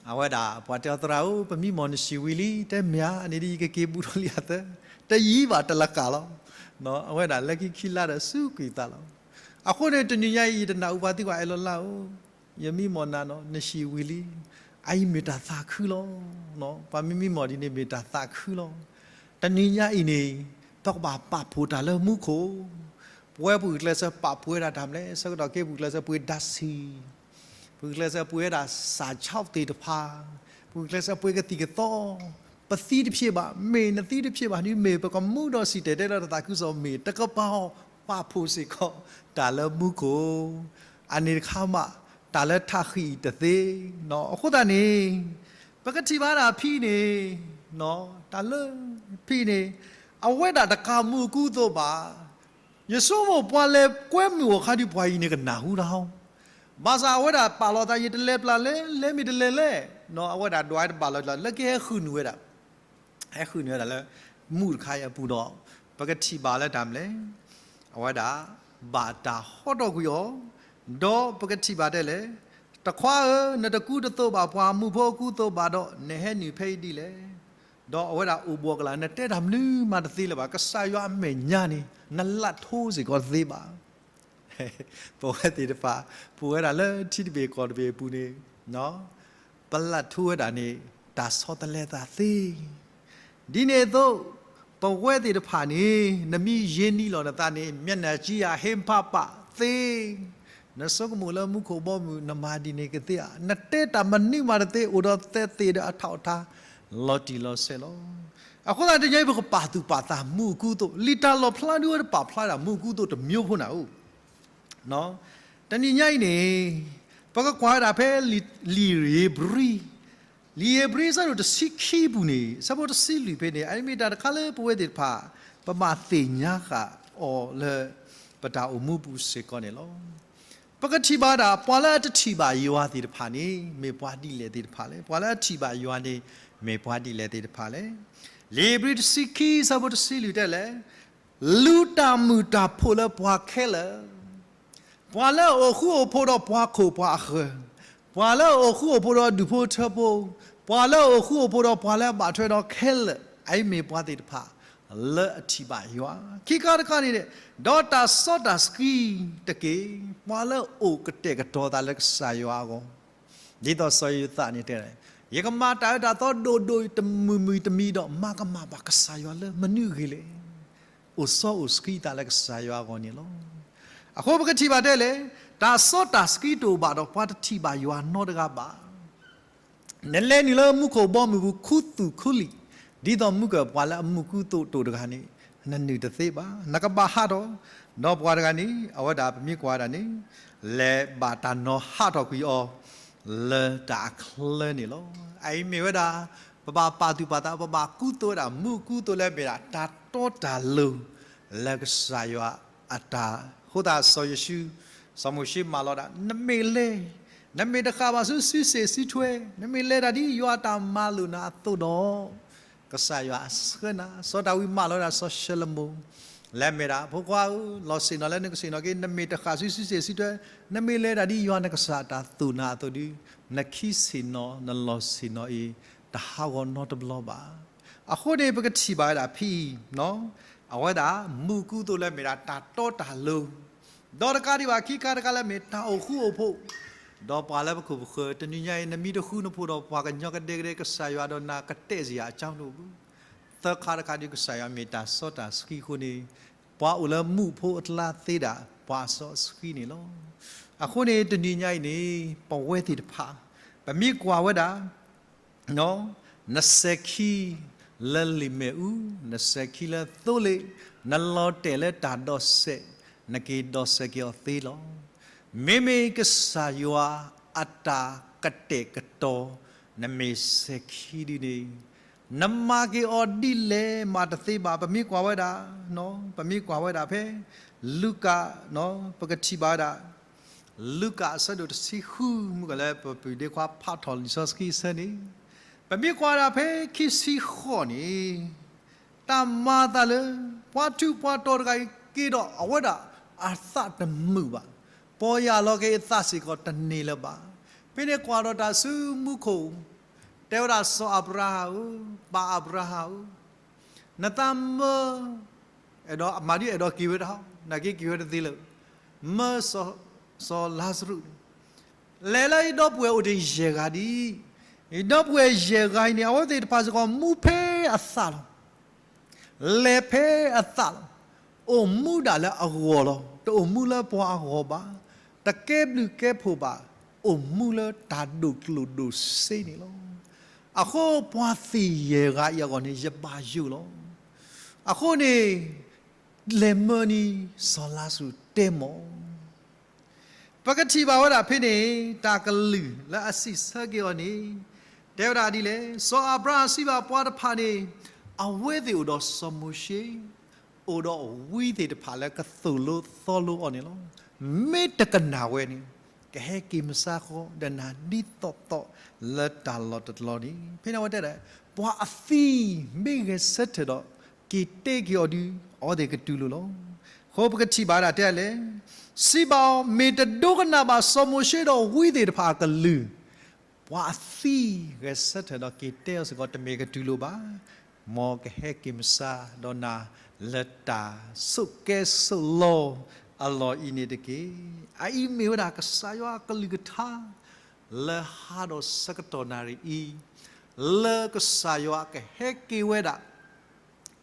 အဝဲဒၣ် ပှၤတဲအီၤသရၣ်ဧၢ, ပမံမီၢ်နဟံၣ်ဝံၤလံ, တဲမ့ၢ်ဧါ, န့ၣ်ဒ်ယကက့ၤဘူးထီၣ်လံအသၢ, တယံာ်ဘၣ်တလကၣ်လီၤ. အဝဲဒၣ်လၢခံခံလါဒီးစူးကွံာ်သးလီၤ. အဃိန့ၣ် တနံၤညါအံၤ ယတနၢ်ဟူပှၤသံကွၢ်အဲၣ်လီၤလါဧၢ, ယမံမီၢ်နၤနီၤ, နဟံၣ်ဝံၤလံ, အအံၤမ့ၢ်တၢ်သးခုလီၤ. ပှၤမံမံမီၢ်ဒ်န့ၣ်မ့ၢ်တၢ်သးခုလီၤ. တနံၤညါအံၤန့ၣ် ပကဘၣ်ပာ်ဖှိၣ်တၢ်လၢမူခိၣ်, ပဝဲပဂုာ်ကျဲးစၢးပာ်ဖှိၣ်ဝဲဒၣ်တၢ်မနုၤလဲၣ်, ဆၢကတီၢ်ခဲအံၤ ပဂုာ်ကျဲးစၢးပှ့ၤဓာတ်ဆီ, ပဂုာ်ကျဲးစၢးပှ့ၤဝဲဒၣ် စးဆီသ့ၣ်တဖၣ်, ပဂုာ်ကျဲးစၢးပှ့ၤကသံၣ်ကသီ, ပသံတဖျၢၣ်ဘၣ်, မ့ၢ်နသံတဖျၢၣ်ဘၣ်န့ၣ် မ့ၢ်ပကမူဒီးစံၣ်တဲၤတဲလီၤတၢ်သးခုကစီၣ်မ့ၢ် တကပၤအီၤ ပာ်ဖှိၣ်စ့ၢ်ကီးတၢ်လၢမူခိၣ်, အန့ၣ်တခါမး တၢ်လၢထးဃံးအံၤတသ့နီၤ. အဃိသတးန့ၣ် ပကထံၣ်ဘၣ်ဒၣ်ဖဲန့ၣ်, တၢ်လၢဖဲန့ၣ် အဝဲဒၣ်တကးမူးအကူအသိးဘၣ်. ယဆိကမိၣ်ပှၤလဲၤကွဲမုာ်အီၤခါဒုးပှၤအံၤန့ၣ်ကနၢ်ဟူတၢ်, ဘၣ်ဆၣ်အဝဲဒၣ်ပာ်လီၤသး ယတလဲၤပျၢ်လဲၣ်, လဲၤမ့ၢ်တလဲၤလဲၣ်, အဝဲဒၣ်ဒွးတဘၣ်လီၤလၢကဟဲဃုာ်နုာ်ဝဲဒၣ်, ဟဲဃုာ်နုာ်ဝဲဒၣ်လၢ မူးတခါအံၤအပူၤဒီး ပကထံၣ်ဘၣ်လၢတၢ်မနုၤလဲၣ်, အဝဲဒၣ် ဘၣ်တၢ်ဟီထီၣ်ကွံာ်အီၤ, ဒီးပကထံၣ်ဘၣ်ဒ်လဲၣ်, တခွါဧၢ, နတကူတသိးဘၣ်ပှၤမူးဖိအကူအသိးဘၣ်ဒီး နဟဲနုာ်ဖဲအံၤဒ်လဲၣ်. ဒီးအဝဲဒၣ်အိၣ်ဘှီၣ်ကလာ် နတဲတၢ်မနုၤမးတသ့လၢၤဘၣ်, ကစၢ်ယွၤအမဲာ်ညါန့ၣ် နလၢ်ထိစ့ၢ်ကီးတသ့ဘၣ်. ပဝဲသ့ၣ်တဖၣ် ပဝဲဒၣ်လၢထံတဘ့ၣ်ကီၢ်တဘ့ၣ်အပူၤန့ၣ် ပလၢ်ထူဝဲဒၣ်န့ၣ် တၢ်ဆီတလဲသးသ့. ဒ်န့ၣ်အသိး ပဝဲသ့ၣ်တဖၣ်န့ၣ် နမ့ၢ်ယ့ၢ်နံၣ်လီၤနသးန့ၣ် မျက်နှာကြည့်ရဟင်းဖတ်ပါသ့. နဆိကမိၣ်လၢမူခိၣ်ဘီမုၢ် နမၤဒ်န့ၣ်ကသ့ဧါ. နတဲတၢ်မနုၤမးတသ့ အိၣ်ဒီးသဲသ့ၣ်ဒီးအထီၣ်အထါ လီၤတံၢ်လီၤဆဲးလီၤ. အဃိသတး တနံၤအံၤ ပကပာ်သူၣ်ပာ်သးမူးအကူအသိး, လံာ်တၢ်လီၣ်ဖျါဒုးဝဲတပာ်ဖျါဒၣ်မူးအကူအသိးတမျိုးဖိနၤဧိၤ တနံၤညါအံၤန့ၣ် ပကကွၢ်ဝဲဒၣ်ဖဲလံာ်ဧ့ၤဘြံၤ, လံာ်ဧ့ၤဘြံၤအဆၢဒိၣ်တဆံခံပူၤန့ၣ် အဆၢဖိတဆံလွံၢ်ဖဲန့ၣ် အအံၤမ့ၢ်တၢ်တခါလၢပဝဲသ့ၣ်တဖၣ် ပဘၣ်သ့ၣ်ညါဃာ်အီၤလၢ ပတၢ်အိၣ်မူပူၤစ့ၢ်ကီးန့ၣ်လီၤ. ပကထံၣ်ဘၣ်ဒၣ် ပှၤလၢအတထံၣ်ဘၣ်ယွၤသ့ၣ်တဖၣ်န့ၣ် မ့ၢ်ပှၤဒ်လဲၣ်သ့ၣ်တဖၣ်လဲၣ်. ပှၤလၢအထံၣ်ဘၣ်ယွၤန့ၣ် မ့ၢ်ပှၤဒ်လဲၣ်သ့ၣ်တဖၣ်လဲၣ်. လံာ်ဧ့ၤဘြံၤတဆံခံ အဆၢဖိတဆံလွံၢ်တဲလဲၣ်, လူၤတၢ်မုာ်တၢ်ဖိးလၢပှၤခဲလၢာ်, ပှၤလၢအအိၣ်ဃူအိၣ်ဖိးဒီးပှၤခိၣ်ပှၤအဃၢၤ, ပှၤလၢအအိၣ်ဃူအိၣ်ဖိးဒီးဒူၣ်ဖိထၢဖိ, ပှၤလၢအအိၣ်ဃူအိၣ်ဖိးဒီးပှၤလၢအဘၣ်ထွဲဒီးခဲလၢာ်, အအံၤမ့ၢ်ပှၤသ့ၣ်တဖၣ် လၢအထံၣ်ဘၣ်ယွၤ. ခံခါတခါန့ၣ် ဒီးတၢ်စီတၢ်ဆှံတက့ၢ်, ပှၤလၢအအိၣ်ကတဲာ်ကတီၤသးလၢကစၢ်ယွၤအဂီၢ် ဒ်သိးစီၤယိၤသးန့ၣ်တဲ, ယကမၤတၢ်အၢတၢ်သီဒိၣ်ဒိၣ်တမံၤမံၤတမံၤဒီး မၤကမၣ်ဘၣ်ကစၢ်ယွၤလၢမနုၤအဂ့ၢ်လဲၣ်. အိၣ်စီအိၣ်ဆှံသးလၢကစၢ်ယွၤအဂီၢ်န့ၣ်လီၤ. အဃိပကထံၣ်ဘၣ်ဒ်လဲၣ်, တၢ်စီတၢ်ဆှံတအိၣ်ဘၣ်ဒီး ပှၤတထံၣ်ဘၣ်ယွၤနီတဂၤဘၣ်. နလဲၤနုာ်လၢမူခိၣ်ဘီမုၢ်ပူၤခူသူၣ်ခူလံာ်, ဒ်သိးမုၢ်ကၢၢ်ပှၤလၢအမူးကူသိးတအိၣ်တဂၤန့ၣ် နနုာ်တသ့ဘၣ်. နကဘၣ်ဟးထီၣ်, ဒီးပှၤတဂၤန့ၣ် အဝဲဒၣ်ပမ့ၢ်ကွၢ်ဝဲဒၣ်န့ၣ် လဲၤဘၣ်တၢ်နီၤဟးထီၣ်ကွံာ်အီၤ လၢတၢ်အချၢန့ၣ်လီၤ. အအံၤမ့ၢ်ဝဲဒၣ် ပဘၣ်ပာ်သူၣ်ပာ်သး ပဘၣ်ကူသိးဝဲဒၣ် မူးကူသိးလၢမ့ၢ်ဒၣ်တၢ်တီတၢ်လိၤ လၢကစၢ်ယွၤအတၢ်, အဃိသတးစီၤယိၤၡူး, စီၤမိၤၡ့မၢလီၤဒၣ် နမ့ၢ်လဲၤ, နမ့ၢ်တဃၣ်ဘၣ်ဆူစုစ့ၣ်စုထွဲ, နမ့ၢ်လဲၤတၢ်ဒ်ယွၤအတၢ်မၤလိာ်နၤအသိးဒီး ကစၢ်ယွၤအဆှၢနၤ. စီၤဒၤဝံးမၢလီၤဝဲဒၣ်စီၤၡလိၤမိၣ်, လဲၤမဲာ်တၢ် ဖိခွါဧၢ, လီၤဆ့ၣ်နီၤလၢနကဆ့ၣ်နီၤက့ၤ, နမ့ၢ်တဃၣ်ဆူစုစ့ၣ်စုထွဲ, နမ့ၢ်လဲၤတၢ်ဒ်ယွၤနကစၢ်တၢ်သိၣ်နၤအသိးဒီး, နခံဆ့ၣ်နီၤ နလီၤဆ့ၣ်နီၤအံၤ တဟးဂီၤနီတဘျီဘၣ်. အဃိန့ၣ် ပကထံၣ်ဘၣ်ဝဲဒၣ်ဖဲအံၤ, အဝဲဒၣ် မူကူသိးလၢမ့ၢ်ဒၣ်တၢ်တီတၢ်လိၤ, ဒီးတကးဒံးဘၣ် ခံခါတခါလၢမ့ၢ်တၢ်အိၣ်ဃူအိၣ်ဖိး, ဒီးပှၤလၢပခိၣ်ပဃၢၤ တနံၤညါအံၤ နမံတဃူနဖိးဒီးပှၤကညီကဒဲကဒဲ ကစၢ်ယွၤဒီးနၤကတဲာ်စ့ၢ်ယၤအကၠီဒိၣ်ဘၣ်. သၢခါတခါဒီးကစၢ်ယွၤမ့ၢ်တၢ်စီတၢ်ဆှံအဃိန့ၣ်, ပှၤအိၣ်လၢမူးဖိအကျါသ့ဒၣ် ပှၤစီဆှံန့ၣ်လီၤ. အဃိန့ၣ် တနံၤညါအံၤန့ၣ် ပဝဲသ့ၣ်တဖၣ် ပမ့ၢ်ကွၢ်ဝဲဒၣ် နစဲၤခံလၢလံာ်မ့ၣ်အူ, နစဲၤခံလၢသိလ့ၣ်, နလီၤတဲာ်လၢတၢ်ဒိးစဲး, နက့ၤဒိးစဲးက့ၤအီၤသ့လီၤ. မ့မ့ၢ်ကစၢ်ယွၤအတၢ်ကတဲာ်ကတီၤ နမ့ၢ်စဲၤခံဒ်န့ၣ်, နမၤက့ၤအီၤဒ်လဲၣ်မးတသ့ဘၣ်. ပမ့ၢ်ကွၢ်ဝဲဒၣ်, ပမ့ၢ်ကွၢ်ဝဲဒၣ်ဖဲ လူၤကၣ်, ပကထံၣ်ဘၣ်ဝဲဒၣ် လူၤကၣ်အဆၢဒိၣ်တဆံဃု မုၢ်ကီၢ်လၢပပုၢ်ဒ့ခွါဖးထီၣ်လံာ်စီဆှံအဆၢန့ၣ်, ပမ့ၢ်ကွၢ်ဒၣ်ဖဲခံဆံဃိးန့ၣ်, တၢ်မၤအသးလၢ ပှၤထူးပှၤတီၤတဂၤအံၤက့ၤဒီးအဝဲဒၣ်အသးတမုာ်ဘၣ်, ပီၢ်ယၢ်လီၤက့ၤအသးစ့ၢ်ကီးတန့ၢ်လၢၤဘၣ်. ဖဲန့ၣ်ကွၢ်ဒီးတၢ်ဆူမူခိၣ်, တဲဝဲဒၣ်စီၤအၤဘြၤဟၣ်ဧၢ, ပၢ်အၤဘြၤဟၣ်ဧၢ, နသးမၢ အဲၣ်ဒိးမၤဒ်အဲၣ်ဒိးက့ၤဝဲတၢ်, နာ်က့က့ၤဝဲတသ့လၢၤ, မၢစီၤလါစရူးန့ၣ်, လဲၤလၢယဒီပုၢ်ဝဲၢ်အိၣ်တယဲၢ်ဂၤဒံး, ယဒီပုၢ်ဝဲၢ်ယဲၢ်ဂၤအံၤန့ၣ် အဝဲသ့ၣ်တဖၣ်စ့ၢ်ကီးမူဖဲအသးလီၤ. လဲၤဖဲအသးလီၤ. အိၣ်မူဒၣ်လၢအဂီၢ်လီၤ. တအိၣ်မူလၢပှၤအဂီၢ်ဘၣ်. တကဲဘျုးကဲဖှိၣ်ဘၣ်. အိၣ်မူလၢတၢ်ဒိၣ်ကျိၣ်ဒိၣ်စ့န့ၣ်လီၤ. အဃိပှၤသ့ၣ်ယဲၢ်ဂၤအံၤအဂီၢ်န့ၣ် ယဘၣ်ယိၣ်လီၤ. အဃိန့ၣ် လဲၤမၢန့ၢ်စီၤလါစရူးတဲမီၢ် ပကထံၣ်ဘၣ်ဝဲဒၣ်ဖဲန့ၣ် တၢ်ကလုၢ်လၢအစံးဆၢက့ၤအီၤန့ၣ် တဲဝဲဒၣ်ဒ်လဲၣ်, စီၤအၤဘြၤဟၣ်စံးဘၣ်ပှၤတဖၣ်န့ၣ်, အဝဲသ့ၣ်အိၣ်ဒီးစီၤမိၤၡ့, အိၣ်ဒီးဝံသ့ၣ်တဖၣ်လၢကသိၣ်လိသီလိအီၤန့ၣ်လီၤ. မ့ၢ်တကနၣ်ဝဲန့ၣ်, ကဟဲက့ၤမုၢ်ဆါဃီ ဒီးနၤဒ်သိးသိးလၢတၢ်လီၢ်တလီၢ်န့ၣ်, ဖဲန့ၣ်အဝဲတဲဒၣ်, ပှၤအသံမ့ၢ်ဂဲၤဆၢထၢၣ်ဒီး က့ၤတဲက့ၤအီၤဒုး အဝဲသ့ၣ်ကတူၢ်လိာ်လီၤ. အဃိပကထံၣ်ဘၣ်ဒၣ်တဲလဲၣ်, စံးဘၣ်အီၤ, မ့ၢ်တဒိကနၣ်ဘၣ်စီၤမိၤၡ့ဒီးဝံသ့ၣ်တဖၣ်အကလုၢ်, ပှၤအသံဂဲၤဆၢထၢၣ်ဒီးက့ၤတဲအီၤစ့ၢ်ကီး တမ့ၢ်ကတူၢ်လိာ်ဘၣ်. မ်ကဟဲက့ၤမုၢ်ဆါဒီးနၤလၢတၢ်ဆိးကဲဆိးလီအလီၢ်အံၤန့ၣ်တက့ၢ်. အအံၤမ့ၢ်ဝဲဒၣ်ကစၢ်ယွၤအကလုၢ်ကထါ လၢဟါဒီးဆၢကတီၢ်နၣ်ရံၣ်အံၤ, လၢကစၢ်ယွၤကဟဲက့ၤဝဲဒၣ်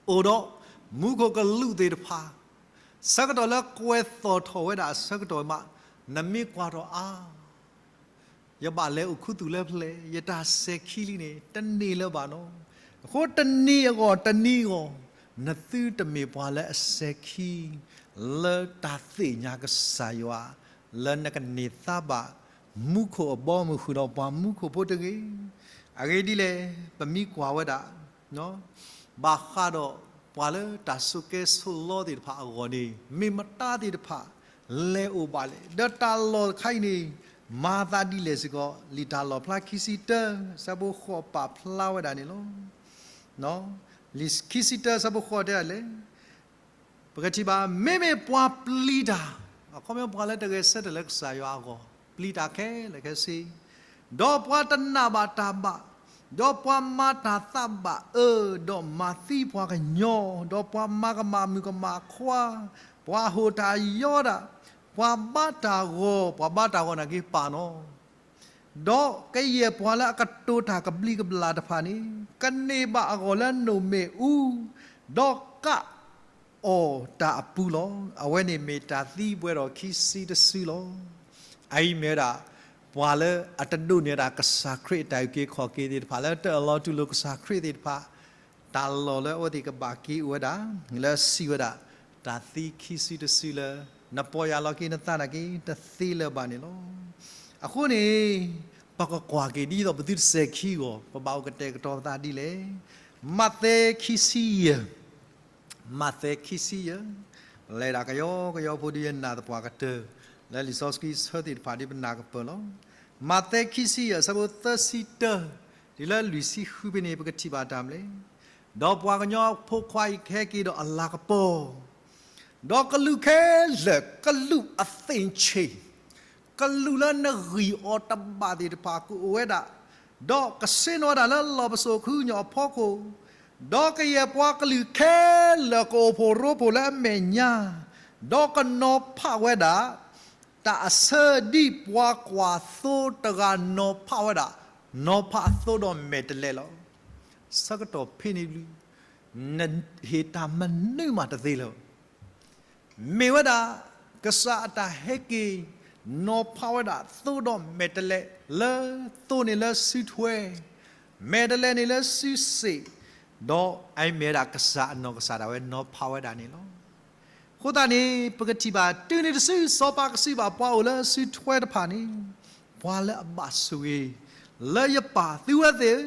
အိၣ်ဒီးမူခိၣ်ကလူးသ့ၣ်တဖၣ်, ဆၢကတီၢ်လၢကွဲၤသီၣ်ထီၣ်ဝဲဒၣ်အဆၢကတီၢ်မး, နမ့ၢ်ကွၢ်ထီၣ်အါ, ယဘၣ်လဲၤအိၣ်ခူသူၣ်လၢဖဲလဲၣ်, ယတၢ်စဲၤခံလံန့ၣ် တန့ၢ်လၢၤဘၣ်နီၤ. အဃိတနံၤအဂီၢ်တနံၤအဂီၢ်, နသုတမ့ၢ်ပှၤလၢအစဲၤခံ လၢတၢ်သ့ၣ်ညါကစၢ်ယွၤ, လၢနကန့ၢ်သါဘၣ် မူခိၣ်အဘီအမုၢ်ဃုာ်ဒီးပှၤမူခိၣ်ဖိတဂ့ၤ. အဂ့ၢ်ဒ်လဲၣ်, ပမ့ၢ်ကွၢ်ဝဲဒၣ် ဘၣ်ဃးဒီးပှၤလၢတၢ်ဆိးကဲဆိးလီသ့ၣ်တဖၣ်အဂီၢ်န့ၣ် မ့ၢ်မတၤသ့ၣ်တဖၣ် လဲၤအိၣ်ဘၣ်လဲၣ်, ဒီးတၢ်လီၢ်တခါအံၤန့ၣ် မၤသးဒ်လဲၣ်စ့ၢ်ကီး, လံာ်တၢ်လီၣ်ဖျါခံဆံတၢ ဆၢဖိဃိးပာ်ဖျါဝဲဒၣ်န့ၣ်လီၤ. လံာ်ခံဆံတၢဆၢဖိဃိးတဲဒ်လဲၣ်, ပကထံၣ်ဘၣ်, မ့မ့ၢ်ပှၤပျံၤတၢ်, အခီပညီပှၤလၢတဂဲၤဆၢထၢၣ်လၢကစၢ်ယွၤအဂီၢ်, ပျံၤတၢ်ခဲလၢာ်ခဲဆ့, ဒီးပှၤတနာ်ဘၣ်တၢ်ဘၣ်, ဒီးပှၤမၤတၢ်သးဘၣ်အၢ, ဒီးမၤသံပှၤကညီ, ဒီးပှၤမၤကမၣ်မုၣ်ကမၣ်ခွါ, ပှၤဟိၣ်တၢ်ယီတၢ်, ပှၤဘါတၢ်ဂီၤ, ပှၤဘါတၢ်ဂီၤနာ်က့ပာ်နီၤ ဒီးကယဲၢ်ပှၤလၢအကတိၤတၢ်ကဘျံးကဘျၣ်တဖၣ်န့ၣ်, ကန့ၢ်ဘၣ်အဂီၢ်လၢနိၣ်မ့ၣ်အူ, ဒီးကၣ်အီၣ်တၢ်အပူလီၤ. အဝဲန့ၣ်မ့ၢ်တၢ်သံပှဲၤဒီးခံဆံတစုလီၤ. အအံၤမ့ၢ်ဝဲဒၣ် ပှၤလၢအတဒိးန့ၢ်ဒၣ်ကစၢ်ခရံာ်အတၢ်အုၣ်က့ၤခီၣ်က့ၤသ့ၣ်တဖၣ် လၢတအၢၣ်လီၤတူၢ်လိာ်ကစၢ်ခရံာ်သ့ၣ်တဖၣ် တၢ်လီၢ်လၢအဝဲသ့ၣ်ကဘၣ်က့ၤအိၣ်ဝဲဒၣ်, လၢအစံးဝဲဒၣ်, တၢ်သံခံစုတစုလၢ နပီၢ်ယၢ်လီၤက့ၤနသးနာ်က့ တသ့လၢၤဘၣ်န့ၣ်လီၤ. အဃိန့ၣ် ပကကွၢ်က့ၤဒ်သိးပသုတစဲးခံအဂီၢ် ပဘၣ်အိၣ်ကတဲာ်ကတီၤပသးဒ်လဲၣ်. မးသဲခံဆံယဲၢ် မးသဲခံဆံယဲၢ်, လဲၤဒၣ်ကယီကယီဖိဒ်ယနာ်သပှၢ်ကတၢၢ် လၢလံာ်စီဆှံဆၢသ့ၣ်တဖၣ်ဒ်ပနၢ်ကပၢၢ်လီၤ. မးသဲခံဆံယဲၢ် အဆၢဖိသၢဆံတၢ တုၤလၢလွံၢ်ဆံဃုဖဲန့ၣ် ပကထံၣ်ဘၣ်တၢ်မနုၤလဲၣ်. ဒီးပှၤကညီဖိခွါအံၤကဟဲက့ၤဒီးအလၤကပီၤ, ဒီးကလူးခဲလၢာ် ကလူးအသ့ၣ်ဆ့ၣ်, ကလူးလၢနဂံၢ်အီၤတဘၣ်သ့ၣ်တဖၣ်ကအိၣ်ဝဲဒၣ်, ဒီးကဆ့ၣ်နီၤဝဲဒၣ်လၢလီၢ်ပစိာ်ခုညါအဖီခိၣ်, ဒီးကယဲၢ်ပှၤကလုာ်ခဲလၢာ်ကအိၣ်ဖှိၣ်ရိဖှိၣ်လၢအမဲာ်ညါ, ဒီးကနီၤဖးဝဲဒၣ် တၢ်အဆၢဒ်ပှၤကွၢ်သိတဂၤနီၤဖးဝဲဒၣ်, နီၤဖးအသိဒီးမဲာ်တဲးလဲးလီၤ. ဆၢကတီၢ်ဖဲန့ၣ်ဘျီ နဟ့ၣ်တၢ်မနုၤမးတသ့လၢၤဘၣ်. မ့ၢ်ဝဲဒၣ် ကစၢ်အတၢ်ဟဲက့ၤ နီၤဖးဝဲဒၣ်သိဒီးမဲာ်တဲးလဲး, လၢသိန့ၣ်လၢစုထွဲ, မဲာ်တဲးလဲးန့ၣ်လၢစုစ့ၣ်, ဒီးအမ့ၢ်ဝဲဒၣ်ကစၢ်အနီၢ်ကစၢ်ဒၣ်ဝဲနီၤဖးဝဲဒၣ်န့ၣ်လီၤ. အဃိသတးန့ၣ် ပကထံၣ်ဘၣ် တုၤနုၤတစု စီၤပၤကစံးဘၣ်ပှၤအိၣ်လၢစုထွဲတဖၣ်န့ၣ်, ပှၤလၢအဘၣ်ဆိၣ်ဂ့ၤ လၢယပၢ်သုဝဲသ့ၣ်ဧ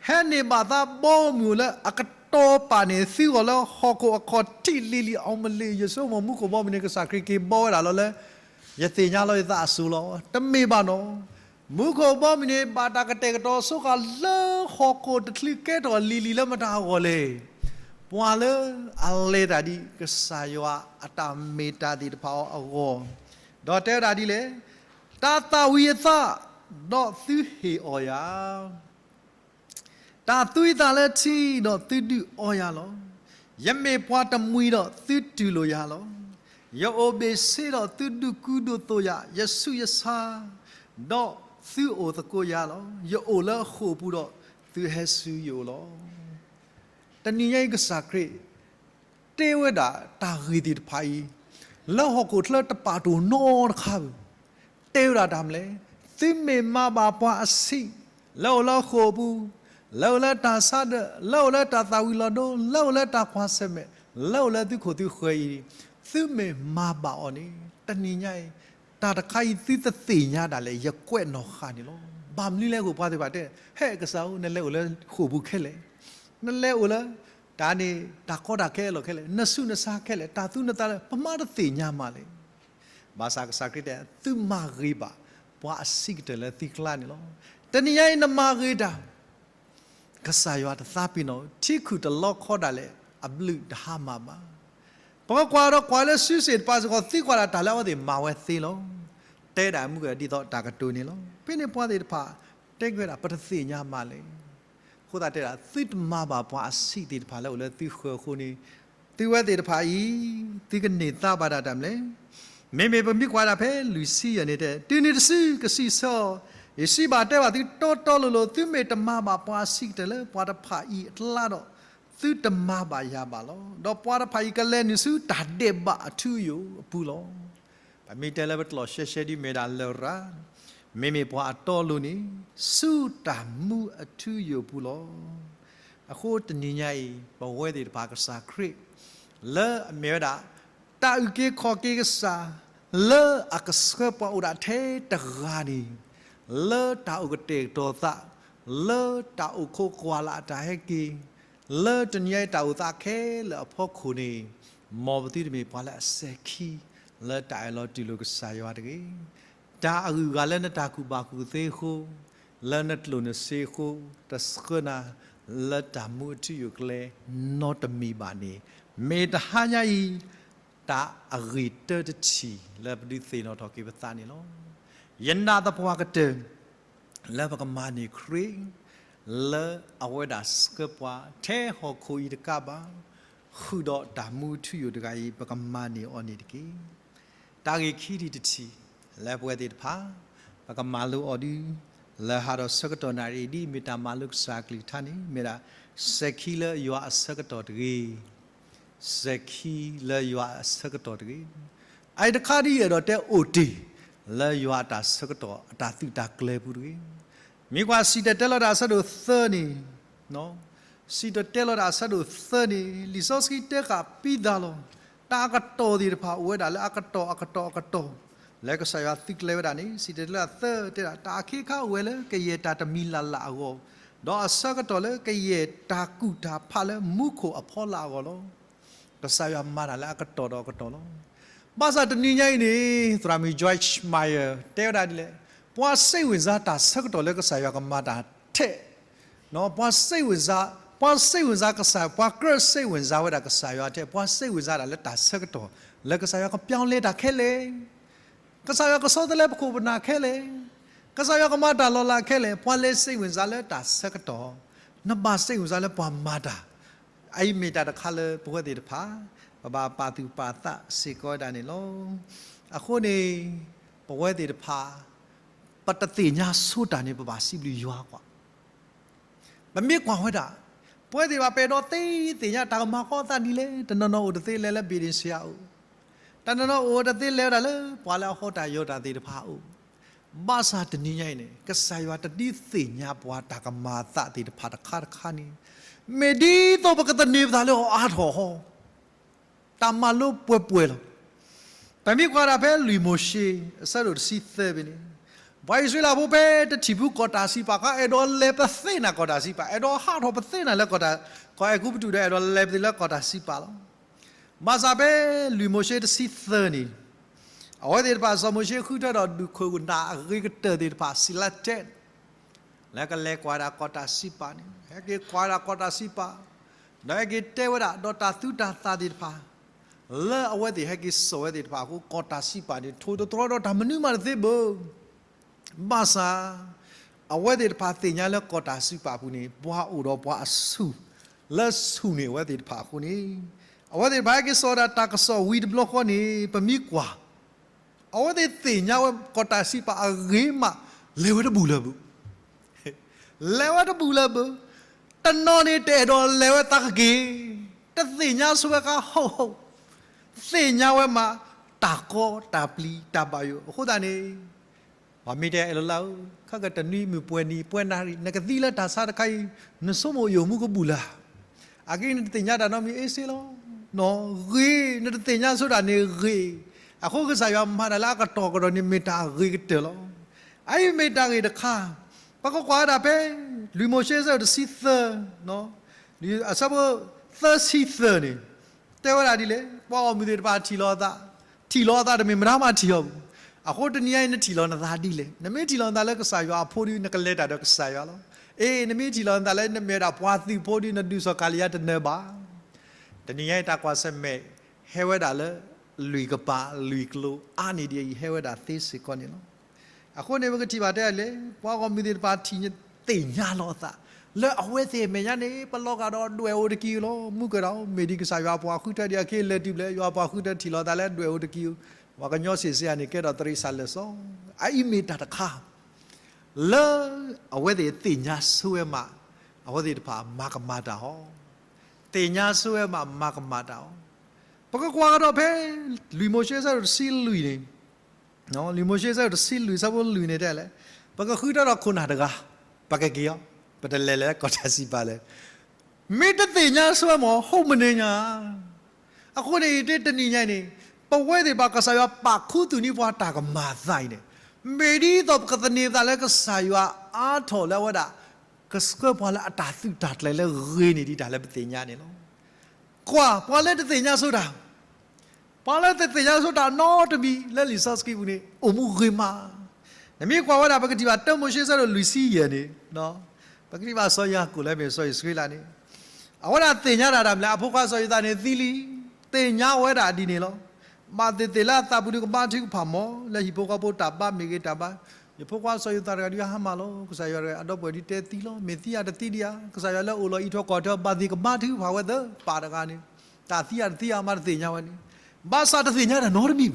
ၢ, ဟဲန့ၢ်ဘၣ်သးဘီမုၢ်လၢအကတီၤပာ်န့ၢ်သုဂီၢ်လၢဟီၣ်ခိၣ်အခီၣ်ထံးလံၤလံၤ အီၤမ့ၢ်လံ, ယဆိကမိၣ်မူခိၣ်ဘီမုၢ်န့ၣ် ကစၢ်ခရံာ်က့ၤဘီဝဲဒၣ်လီၤလၢ ယသ့ၣ်ညါလီၤယသးအစိၤလီၤ. တမ့ၢ်ဘၣ်နီၤ. မူခိၣ်ဘီမုၢ်န့ၣ် ဘၣ်တၢ်ကတဲာ်ကတီၤဆိဃာ်လၢဟီၣ်ခိၣ်တချုးကဲထီၣ်လံၤလံၤလၢမတၤအဂီၢ်လဲၣ်. ပှၤလၢအလဲၤတၢ်ဒ်ကစၢ်ယွၤအတၢ်မ့ၢ်တၢ်သ့ၣ်တဖၣ်အီၤအဂီၢ်, ဒီးတဲဝဲဒၣ်ဒ်လဲၣ်, တၢ်သၣ်ဝံၤအသး, ဒီးသုဟ့ၣ်အီၣ်ယၤ တၢ်သွံသးလၢထံဒီးသုဒုးအီယၤလီၤ. ယမ့ၢ်ပှၤတမှံၤဒီးသုတူၢ်လိာ်ယၤလီၤ. ယအိၣ်ဘ့ၣ်ဆ့ဒီးသုဒုးကူဒိၣ်သိးယၤ, ယဆူးယဆါဒီးသုအိၣ်သကိးယၤလီၤ. ယအိၣ်လၢအဃိာ်ပူၤဒီးသုဟဲဆူယအိၣ်လီၤ. တနံၤညါအံၤကစၢ်ခရံာ် တဲဝဲဒၣ်တၢ်ဂ့ၢ်သ့ၣ်တဖၣ်အံၤ လၢဟီၣ်ခိၣ်ချၢတပာ်တအိၣ်နီတခါဘၣ်. တဲဝဲဒၣ်တၢ်မနုၤလဲၣ်, သုမ့ၢ်မၤဘၣ်ပှၤအဆံး လၢအိၣ်လၢဃိာ်ပူၤ, လၢအိၣ်လၢတၢ်ဆါဒၢး, လၢအိၣ်လၢတၢ်သၣ်ဝံၤလီၤဒိ, လၢအိၣ်လၢတၢ်ကွၢ်ဆၢၣ်မဲာ်, လၢအိၣ်လၢသုခိၣ်သုဃၢၤအံၤ, သုမ့ၢ်မၤဘၣ်အီၤန့ၣ် တနံၤညါအံၤ တၢ်တခါအံၤသုတသ့ၣ်ညါဒၣ်လဲာ် ယကွဲးနီၣ်ဃာ်န့ၣ်လီၤ. ဘၣ်မနုၤလဲၣ် အဃိပှၤသ့ၣ်တဖၣ်တဲ, ဟဲကစၢ်ဧၢ, နလဲၤအိၣ်လၢဃိာ်ပူၤခဲလၢာ်, နလဲၤအိၣ်လၢ တၢ်န့ၣ် တၢ်ကီတၢ်ခဲအလီၢ်ခဲလၢာ်, နဆူးနဆါခဲလၢာ်, တၢ်သူနသးလၢ ပမၤတသ့ၣ်ညါမးလဲၣ်. ဘၣ်ဆၣ်ကစၢ်ခရံာ်တဲ သုမၤဂ့ၤဘၣ်ပှၤအဆံးကတၢၢ်လၢသုကျါန့ၣ်လီၤ. တနံၤညါအံၤနမၤဂ့ၤတၢ် ကစၢ်ယွၤတသးပ့ၤနီၣ်, ထံခုၣ်တလီခီဒၣ်လဲာ် အဘျုးတဟါမၢ်ဘၣ်. ပကကွၢ်ဒီးကွၢ်လၢစုစ့ၣ်တပၤစ့ၢ်ကီး သံကွၢ်ဒၣ်တၢ်လၢအဝဲသ့ၣ်မၤဝဲသ့လီၤ. တဲဒၣ်မုၢ်ကဒ်သိးတၢ်ကတိၤန့ၣ်လီၤ. ဖဲန့ၣ်ပှၤသ့ၣ်တဖၣ် တဲက့ၤဝဲဒၣ် ပတသ့ၣ်ညါမးလဲၣ်. အဃိသတးတဲဒၣ် သုတမၤဘၣ်ပှၤအဆံးသ့ၣ်တဖၣ်လၢအိၣ်လၢသုဃၢၤအဃိန့ၣ်, သုဝဲသ့ၣ်တဖၣ်အံၤ သုကန့ၢ်သါဘၣ်ဒၣ်တၢ်မနုၤလဲၣ်. မ့မ့ၢ်ပမ့ၢ်ကွၢ်ဒၣ်ဖဲလွံၢ်ဆံယဲၢ်န့ၣ်တဲ, တုၤနုၤတစုကစံးဆၢအီၤ, ယစံးဘၣ်တဲဘၣ်သုတီတီလိၤလိၤ, သုမ့ၢ်တမၤဘၣ်ပှၤအဆံးကတၢၢ်လၢပှၤတဖၣ်အံၤအကျါဒီး, သုတမၤဘၣ်ယၤဘၣ်လီၤ. ဒီးပှၤတဖၣ်အံၤကလဲၤနုာ်ဆူတၢ်ဒဲးဘးအထူအယိာ်အပူၤလီၤ. ပမ့ၢ်တဲလၢပတလီၢ်ရှဲရှဲဒ်မ့ၢ်ဒၣ်လရာ်, မ့မ့ၢ်ပှၤအတီအလိၤန့ၣ် ဆူတၢ်မူအထူအယိာ်အပူၤလီၤ. အဃိတနံၤညါအံၤ ပဝဲသ့ၣ်တဖၣ်ကစၢ်ခရံာ် လၢအမ့ၢ်ဝဲဒၣ် တၢ်အုၣ်က့ၤခီၣ်က့ၤကစၢ် လၢအကဆှၢပှၤအိၣ်ဒၣ်ထဲတဂၤန့ၣ်, လၢတၢ်အိၣ်ကတဲာ်ကတီၤသး, လၢတၢ်အိၣ်ခိးကွၢ်လၢ်အတၢ်ဟဲက့ၤ, လၢတနံၤညါအံၤတၢ်အိၣ်သးခဲလၢာ်အဖီခိၣ်န့ၣ်, မ်ပသုတမ့ၢ်ပှၤလၢအစဲၤခံ လၢတၢ်အၢၣ်လီၤတူၢ်လိာ်ကစၢ်ယွၤတဂ့ၤ. တၢ်အဂုၤအဂၤလၢနတၢ်ကူၣ်ဘၣ်ကူၣ်သ့အဃိ, လၢနကျိၣ်နစ့အဃိ, တဆှၢနၤ လၢတၢ်မူအထူအယိာ်အကျဲ နီတမံၤဘၣ်န့ၣ်, မ့ၢ်တဟါညါအံၤ တၢ်အဂ့ၤတၢတထံၣ်လၢပဒုးသ့ၣ်နီၣ်ထီၣ်က့ၤပသးန့ၣ်လီၤ. ယနာ်သပှၢ်ကတၢၢ် လၢပကမၤန့ၢ်ခရံာ် လၢအဝဲဒၣ်ဆှၢပှၤထဲဟီၣ်ခိၣ်အံၤတကးဘၣ်, ဃုာ်ဒီးတၢ်မူအထူအယိာ်တဂၤအံၤ ပကမၤန့ၢ်အီၤန့ၣ်တက့ၢ်. တၢ်ဂ့ၢ်ခံထံၣ်တထံၣ် လၢပဝဲသ့ၣ်တဖၣ် ပကမၤလိအီၤဒ် လၢဟးဒီးဆၢကတီၢ်နၣ်ရံၣ် ဒ်အမ့ၢ်တၢ်မၤလိကစၢ်အကလုၢ်ကထါန့ၣ် မ့ၢ်ဒၣ် စဲၤခံလၢယွၤအဆၢကတီၢ်တဂ့ၤ. စဲၤခံလၢယွၤအဆၢကတီၢ်တဂ့ၤ. အအံၤတခါဒ်ယအဲၣ်ဒိးတဲအိၣ်တ့ၢ် လၢယွၤအတၢ်ဆၢကတီၢ်အတၢ်သုးတၢ်ကျဲၤပူၤတဂ့ၤ. မ့ၢ်ကွၢ်စံၣ်တဲၤတဲလီၤတၢ်အဆၢဒိၣ်သၢန့ၣ်, စံၣ်တဲၤတဲလီၤတၢ်အဆၢဒိၣ်သၢန့ၣ် လံာ်စီဆှံတဲဃာ်ပံသးလီၤ. တၢ်အကတီၢ်သ့ၣ်တဖၣ်အိၣ်ဝဲဒၣ်လၢအကတီၢ်အကတီၢ်အကတီၢ် လၢကစၢ်ယွၤသုးကျဲၤဝဲဒၣ်န့ၣ် စံၣ်တဲၤတဲလီၤသၢတဲဒၣ် တၢ်အခ့အခါအိၣ်ဝဲလၢကယဲၢ်တၢ်တမံၤလၢ်လၢ်အဂီၢ်, ဒီးအဆၢကတီၢ်လၢကယဲၢ်တၢ်ကူၣ်တၢ်ဖးလၢမူခိၣ်အဖီလာ်အဂီၢ်လီၤ. ကစၢ်ယွၤမၤတၢ်လၢအကတီၢ်ဒီးအကတီၢ်လီၤ. ဘၣ်ဆၣ်တနံၤညါအံၤန့ၣ် သရၣ်မုၣ် Joyce Meyer တဲဝဲဒၣ်ဒ်လဲၣ်, ပှၤစိတ်ဝင်စားတၢ်ဆၢကတီၢ်လၢကစၢ်ယွၤကမၤတၢ်ထဲ, ပှၤစိတ်ဝင်စား ပှၤစိတ်ဝင်စားကစၢ်, ပှၤကြၢးစိတ်ဝင်စားဝဲဒၣ်ကစၢ်ယွၤထဲ, ပှၤစိတ်ဝင်စားဒၣ်လၢတၢ်ဆၢကတီၢ်, လၢကစၢ်ယွၤကပြောင်းလဲတၢ်ခဲလၢာ်, ကစၢ်ယွၤကဆီတလဲပခိၣ်ပနၢ်ခဲလၢာ်, ကစၢ်ယွၤကမၤတၢ်လီၤလးခဲလၢာ်, ပှၤလဲၤစိတ်ဝင်စားလၢတၢ်ဆၢကတီၢ်, နဘၣ်စိတ်ဝင်စားလၢပှၤမၤတၢ်, အအံၤမ့ၢ်တၢ်တခါလၢပဝဲသ့ၣ်တဖၣ် ပဘၣ်ပာ်သူၣ်ပာ်သးစ့ၢ်ကီးဝဲဒၣ်န့ၣ်လီၤ. အဃိန့ၣ် ပဝဲသ့ၣ်တဖၣ် ပတသ့ၣ်ညါဆိတၢ်န့ၣ် ပဘၣ်စံးဘျုးယွၤကွၢ် ပမ့ၢ်ကွၢ်ဝဲဒၣ် ပဝဲသ့ၣ်တဖၣ် ပအဲၣ်ဒိးသ့သ့ၣ်ညါတၢ်ကမၤဃီသးဒ်လဲၣ်, တနီၤနီၤအိၣ်တသ့လဲၤလၢ building ဆရာအိၣ်, တနီၤနီၤအိၣ်တသ့လဲၤဝဲဒၣ်လၢပှၤလၢအဟီတၢ်ယီၤတၢ်သ့ၣ်တဖၣ်အအိၣ်, ဘၣ်ဆၣ်တနံၤညါအံၤန့ၣ် ကစၢ်ယွၤတဒုးသ့ၣ်ညါပှၤတၢ်ကမၤအသးသ့ၣ်တဖၣ်တခါတခါန့ၣ်, မ့ၢ်ဒ်သိးပကသန့ၤပသးလၢအီၤအါထီၣ်ဟီ တၢ်မၤလိပှဲၤပှဲၤလီၤ. ပမ့ၢ်ကွၢ်ဒၣ်ဖဲလွံၢ်မိၤၡ့ အဆၢဒိၣ်တဆံသၢဖဲန့ၣ်, ပှၤအံၣ်စရ့လးဖိဖဲတထံၣ်ဖုကီၢ်တၢ်စံးပာ်အခါ အဲၣ်ဒိးလဲၤပသ့နၤကီၢ်တၢ်စံးပာ်, အဲၣ်ဒိးဟးထီၣ်ပသ့နၤလၢကီၢ်တၢ်, ကီၢ်အဲၤကူပတူးဒီး အဲၣ်ဒိးလဲၤပသ့လၢကီၢ်တၢ်စံးပာ်လီၤ. ဘၣ်ဆၣ်ဖဲလွံၢ်မိၤၡ့တဆံသၢန့ၣ်, အဝဲသ့ၣ်တဖၣ် စီၤမိၤၡ့ဃုထၢဒီးဒူၣ်ခိၣ်နၢ်အဂ့ၤကတၢၢ်သ့ၣ်တဖၣ် စံးလၢတဲ လၢကလဲၤကွၢ်ဒၣ်ကီၢ်တၢ်စံးပာ်န့ၣ်, ဟဲက့ၤကွၢ်ဒၣ်ကီၢ်တၢ်စံးပာ်, ဒီးဟဲက့ၤတဲဝဲဒၣ် ဒီးတၢ်သူတၢ်သၣ်သ့ၣ်တဖၣ် လၢအဝဲသ့ၣ်ဟဲက့ၤစိာ်ဝဲသ့ၣ်တဖၣ်အဃိ ကီၢ်တၢ်စံးပာ်န့ၣ် ထိၣ်သတြီဒီးတၢ်မနုၤမးတသ့ဘၣ်. ဘၣ်ဆၣ် အဝဲသ့ၣ်တဖၣ်သ့ၣ်ညါလၢကီၢ်တၢ်စံးပာ်အပူၤန့ၣ် ပှၤအိၣ်ဒီးပှၤအဆူၣ် လၢဆူၣ်န့ၢ်အဝဲသ့ၣ်တဖၣ်အဃိန့ၣ်, အဝဲသ့ၣ်တဖၣ်ဟဲက့ၤစိာ်ဒၣ်တၢ်ကစီၣ်ဝံၤတဘျီဃီန့ၣ် ပမ့ၢ်ကွၢ် အဝဲသ့ၣ်သ့ၣ်ညါဝဲကီၢ်တၢ်စံးပာ်အဂ့ၤမး လဲၤဝဲတဘူၣ်လၢၤဘၣ်. လဲၤဝဲတဘူၣ်လၢၤဘၣ်. တနီၤန့ၣ်တအဲၣ်ဒိးလဲၤဝဲသးကက့ၤ, တသ့ၣ်ညါဆိဝဲခါ ဟုတ်ဟုတ်, သ့ၣ်ညါဝဲမး တၢ်ကီတၢ်ပျံၤတၢ်ဘၣ်ယိၣ်အဃိသတးန့ၣ်, ပှၤမ့ၢ်တဲအဲၣ်လီၤလၢ, ခဲကတနွံမုၢ်ပှဲၤနံၤပှဲၤနၣ်ရံၣ် နကသံလၢတၢ်ဆါတခါအံၤ, နဆိကမိၣ်ယိၣ်မူကဘူၣ်လၢ် အဂ့ၢ်နတသ့ၣ်ညါတၢ်နီတမံၤအ့စ့လီၤ. ဂ့ၤ, နတသ့ၣ်ညါဆိတၢ်န့ၣ်ဂ့ၤ, အဃိကစၢ်ယွၤမၤတၢ်လၢအကတီၢ်ကတီၢ်န့ၣ်မ့ၢ်တၢ်အဂ့ၤကတၢၢ်လီၤ. အအံၤမ့ၢ်တၢ်ဂ့ၢ်တခါ, ပကကွၢ်ဝဲဒၣ်ဖဲ လွံၢ်မိၤၡ့အဆၢဒိၣ်တဆံသၢ, အဆၢဖိသၢဆံသၢန့ၣ်, တဲဝဲဒၣ်ဒ်လဲၣ်, ပှၤဂီၢ်မုၢ်သ့ၣ်တဖၣ်ထံၣ်လီၤအသး, ထံၣ်လီၤအသးတမ့ၢ်မတၤမးထံၣ်အီၤဘၣ်. အဃိတနံၤအံၤနထံၣ်လီၤနသးဒ်လဲၣ်, နမ့ၢ်ထံၣ်လီၤနသးလၢကစၢ်ယွၤအဖိဒီး နကလဲၤတၢ်ဒီးကစၢ်ယွၤလီၤ. အ့ နမ့ၢ်ထံၣ်လီၤနသးလၢနမ့ၢ်ဝဲဒၣ်ပှၤသုးဖိဒီး နဒုးစီၤကၤလံယါတနၢၤဘၣ်. တနံၤညါအံၤတၢ်ကွၢ်ဆၢၣ်မဲာ် ဟဲဝဲဒၣ်လၢ လွံၢ်ကပၤလွံၢ်ကျိၤအါန့ၢ်ဒ်အံၤ ဟဲဝဲဒၣ်သ့စ့ၢ်ကီးန့ၣ်လီၤ. အဃိန့ၣ် ပကထံၣ်ဘၣ်တဲလဲၣ်, ပှၤဂီၢ်မုၢ်သ့ၣ်တဖၣ်ထံၣ်သ့ၣ်ညါလီၤအသး, လၢအဝဲသ့ၣ်အမဲာ်ညါန့ၣ် ပလီၤဂာ်ဒီးဒွဲၣ်အိၣ်တက့ၢ်လီၤ. မူကဒီး မ့ၢ်ဒ်ကစၢ်ယွၤအပှၤဃုထၢဒံးအခ့လၢာ်တုၤဘျဲၣ် ယွၤအပှၤဃုထၢထံၣ်လီၤသးလၢဒွဲၣ်အိၣ်တက့ၢ်, ပှၤကညီစ့ၢ်စ့ၢ်ဧါန့ၣ် ကဲထီၣ်သရံးစၢ်လၢာ်စီ, အအံၤမ့ၢ်တၢ်တခါ လၢအဝဲသ့ၣ်သ့ၣ်ညါဆိဝဲမး, အဝဲသ့ၣ်တဖၣ်မၤကမၣ်တၢ်အီၤ, သ့ၣ်ညါဆိဝဲမး မၤကမၣ်တၢ်အီၤ, ပကကွၢ်ကဒီးဖဲ လွံၢ်မိၤၡ့အဆၢဒိၣ်တဆံလွံၢ်န့ၣ်, လွံၢ်မိၤၡ့အဆၢဒိၣ်တဆံလွံၢ် အဆၢဖိလွံၢ်န့ၣ်တဲလဲၣ်, ပကဃုထၢထီၣ်ခိၣ်နၢ်တဂၤ, ပကက့ၤအီၤ, ပတလဲၤလၢကီၢ်တၢ်စံးပာ်လၢၤ မ့ၢ်တသ့ၣ်ညါဆိဝဲမး ဟုတ်မနေညာ. အဃိန့ၣ် တနံၤညါအံၤန့ၣ် ပဝဲသ့ၣ်တဖၣ် ကစၢ်ယွၤပာ်ခူသူၣ်န့ၢ်ပှၤတၢ်ကမၤအသးအံၤန့ၣ်, မ့ၢ်ဒ်သိးပကသန့ၤပသးလၢကစၢ်ယွၤအါထီၣ်လၢအဝဲဒၣ် ကဆှၢပှၤလၢအတၢ်သုးတၢ်ကျဲၤလၢဂ့ၤန့ၢ်ဒံးတၢ်လၢပသ့ၣ်ညါန့ၣ်လီၤ. ကွၢ် ပှၤလၢတသ့ၣ်ညါဆိတၢ် ပှၤလၢတသ့ၣ်ညါဆိတၢ်နီတမံၤလၢလံာ်စီဆှံပူၤန့ၣ် အိၣ်မူဂ့ၤမး. နမ့ၢ်ကွၢ်ဝဲဒၣ် ပကထံၣ်ဘၣ် တၢမိၤၡ့ အဆၢဒိၣ်လွံၢ်ဆံယဲၢ်န့ၣ်, ပကထံၣ်ဘၣ်စီၤယၤကိာ်လၢအမ့ၢ်စီၤအံၣ်စရ့လးန့ၣ်, အဝဲဒၣ်သ့ၣ်ညါတၢ်တၢ်မနုၤလဲၣ်, အဖိခွါစီၤယိၤသးန့ၣ်သံလံ, သ့ၣ်ညါဝဲဒၣ်ဒ်န့ၣ်လီၤ. ဘၣ်သ့ၣ်သ့ၣ်လၢအသးပူၤဒုးကဘါထုကဖၣ်မး လၢဟံၣ်ဖိဃီဖိတၢ်ဘါမ့ၢ်ဂ့ၤတၢ်ဘါ, ယဖိခွါစီၤယိၤသးတဂၤဒုးဟါမၢ်လီၤ, ကစၢ်ယွၤတဂၤအဒီပုၢ်ဝဲၢ်ဒုးတဲသံလီၤ, မ့ၢ်သံဧါတသံဒံးဧါ, ကစၢ်ယွၤလၢအိၣ်လီၤအံးထွဲကွၢ်ထွဲ ဘၣ်သ့ၣ်ကဘါထုကဖၣ်ဝဲသ့ၣ်ပၢ်တဂၤန့ၣ်, တၢ်သံဧါတသံဧါမးတသ့ၣ်ညါဝဲန့ၣ်, ဘၣ်ဆၣ်တသ့ၣ်ညါတၢ်နီတမံၤဘၣ်.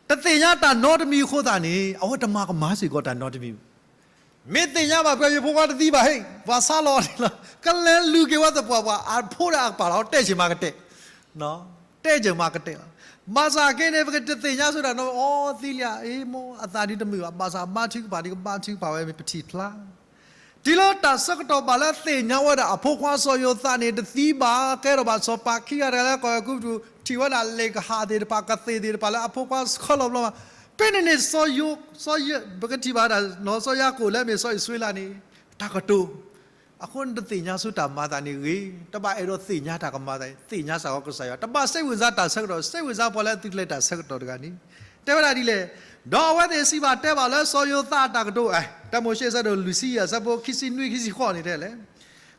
တသ့ၣ်ညါတၢ်နီတမံၤအဃိသတးန့ၣ် အဝဲတမၤကမၣ်စ့ၢ်ကီးတၢ်နီတမံၤဘၣ်. မ့ၢ်သ့ၣ်ညါဘၣ်ပှၤ ယဖိခွါတသံဘၣ်ဟဲ, ပှၤဆါလီၤန့ၣ်လီၤ, ကလဲၤလူၤက့ၤဝဲသပှၢ်ပှၢ် အဖိဒီးအကပၤလီၤ တဲဆ့ၣ်မၤကတဲာ်, တဲဆ့ၣ်မၤကတဲာ်လီၤ. ဘၣ်ဆၣ်က့န့ၣ် ပကတသ့ၣ်ညါဆိတၢ်နီ, အီ သံလံဧါ, အ့ မိၢ်အသးဒုးတမုာ်ဘၣ်, ဘၣ်ဆၣ်ဘါထုကဖၣ်ဒုးကဘါထုကဖၣ်ဝဲမ့ၢ်ပထံၣ်ဖျါ တုၤလၢတၢ်ဆၢကတီၢ်ဘၣ်လၢသ့ၣ်ညါဝဲဒၣ် အဖိခွါစီၤယိၤသးန့ၣ် တသံဘၣ်, ကဲထီၣ်ဘၣ်စီၤပၤခံဂၤတဂၤလၢကီၢ်အဲၤကူပတူး, ထံၣ်ဝဲဒၣ်လ့ၣ်ကဟၣ်သ့ၣ်တဖၣ် ကသ့ၣ်သ့ၣ်တဖၣ်လၢအဖိခွါဆှၢလီၤဘျီဘၣ်. ဖဲန့ၣ်န့ၣ် စီၤယိၤ, စီၤယိၤ, ပကထံၣ်ဘၣ်ဒၣ် စီၤယၤကိာ်လၢအမ့ၢ်စီၤအံၣ်စရ့လးန့ၣ် တၢ်ကတိၤ အဃိန့ၣ် တသ့ၣ်ညါဆိတၢ်မၤအသးန့ၣ်ဂ့ၤ, တဘၣ်အဲၣ်ဒိးသ့ၣ်ညါတၢ်ကမၤအသး, သ့ၣ်ညါစ့ၢ်ကီးကစၢ်ယွၤ, တဘၣ်စိတ်ဝင်စားတၢ်ဆၢကတီၢ်, စိတ်ဝင်စားပှၤလၢအသုးကျဲၤတၢ်ဆၢကတီၢ်တဂၤန့ၣ်, တဲဝဲဒၣ်ဒ်လဲၣ်, ဒီးအဝဲသ့ၣ်စံးဘၣ်တဲဘၣ်လၢစီၤယိၤသးအတၢ်ကတိၤ, တၢမိၤၡ့ အဆၢဒိၣ်လွံၢ်ဆံယဲၢ် အဆၢဖိခံဆံနွံ ခံဆံဃိးန့ၣ်တဲလဲၣ်,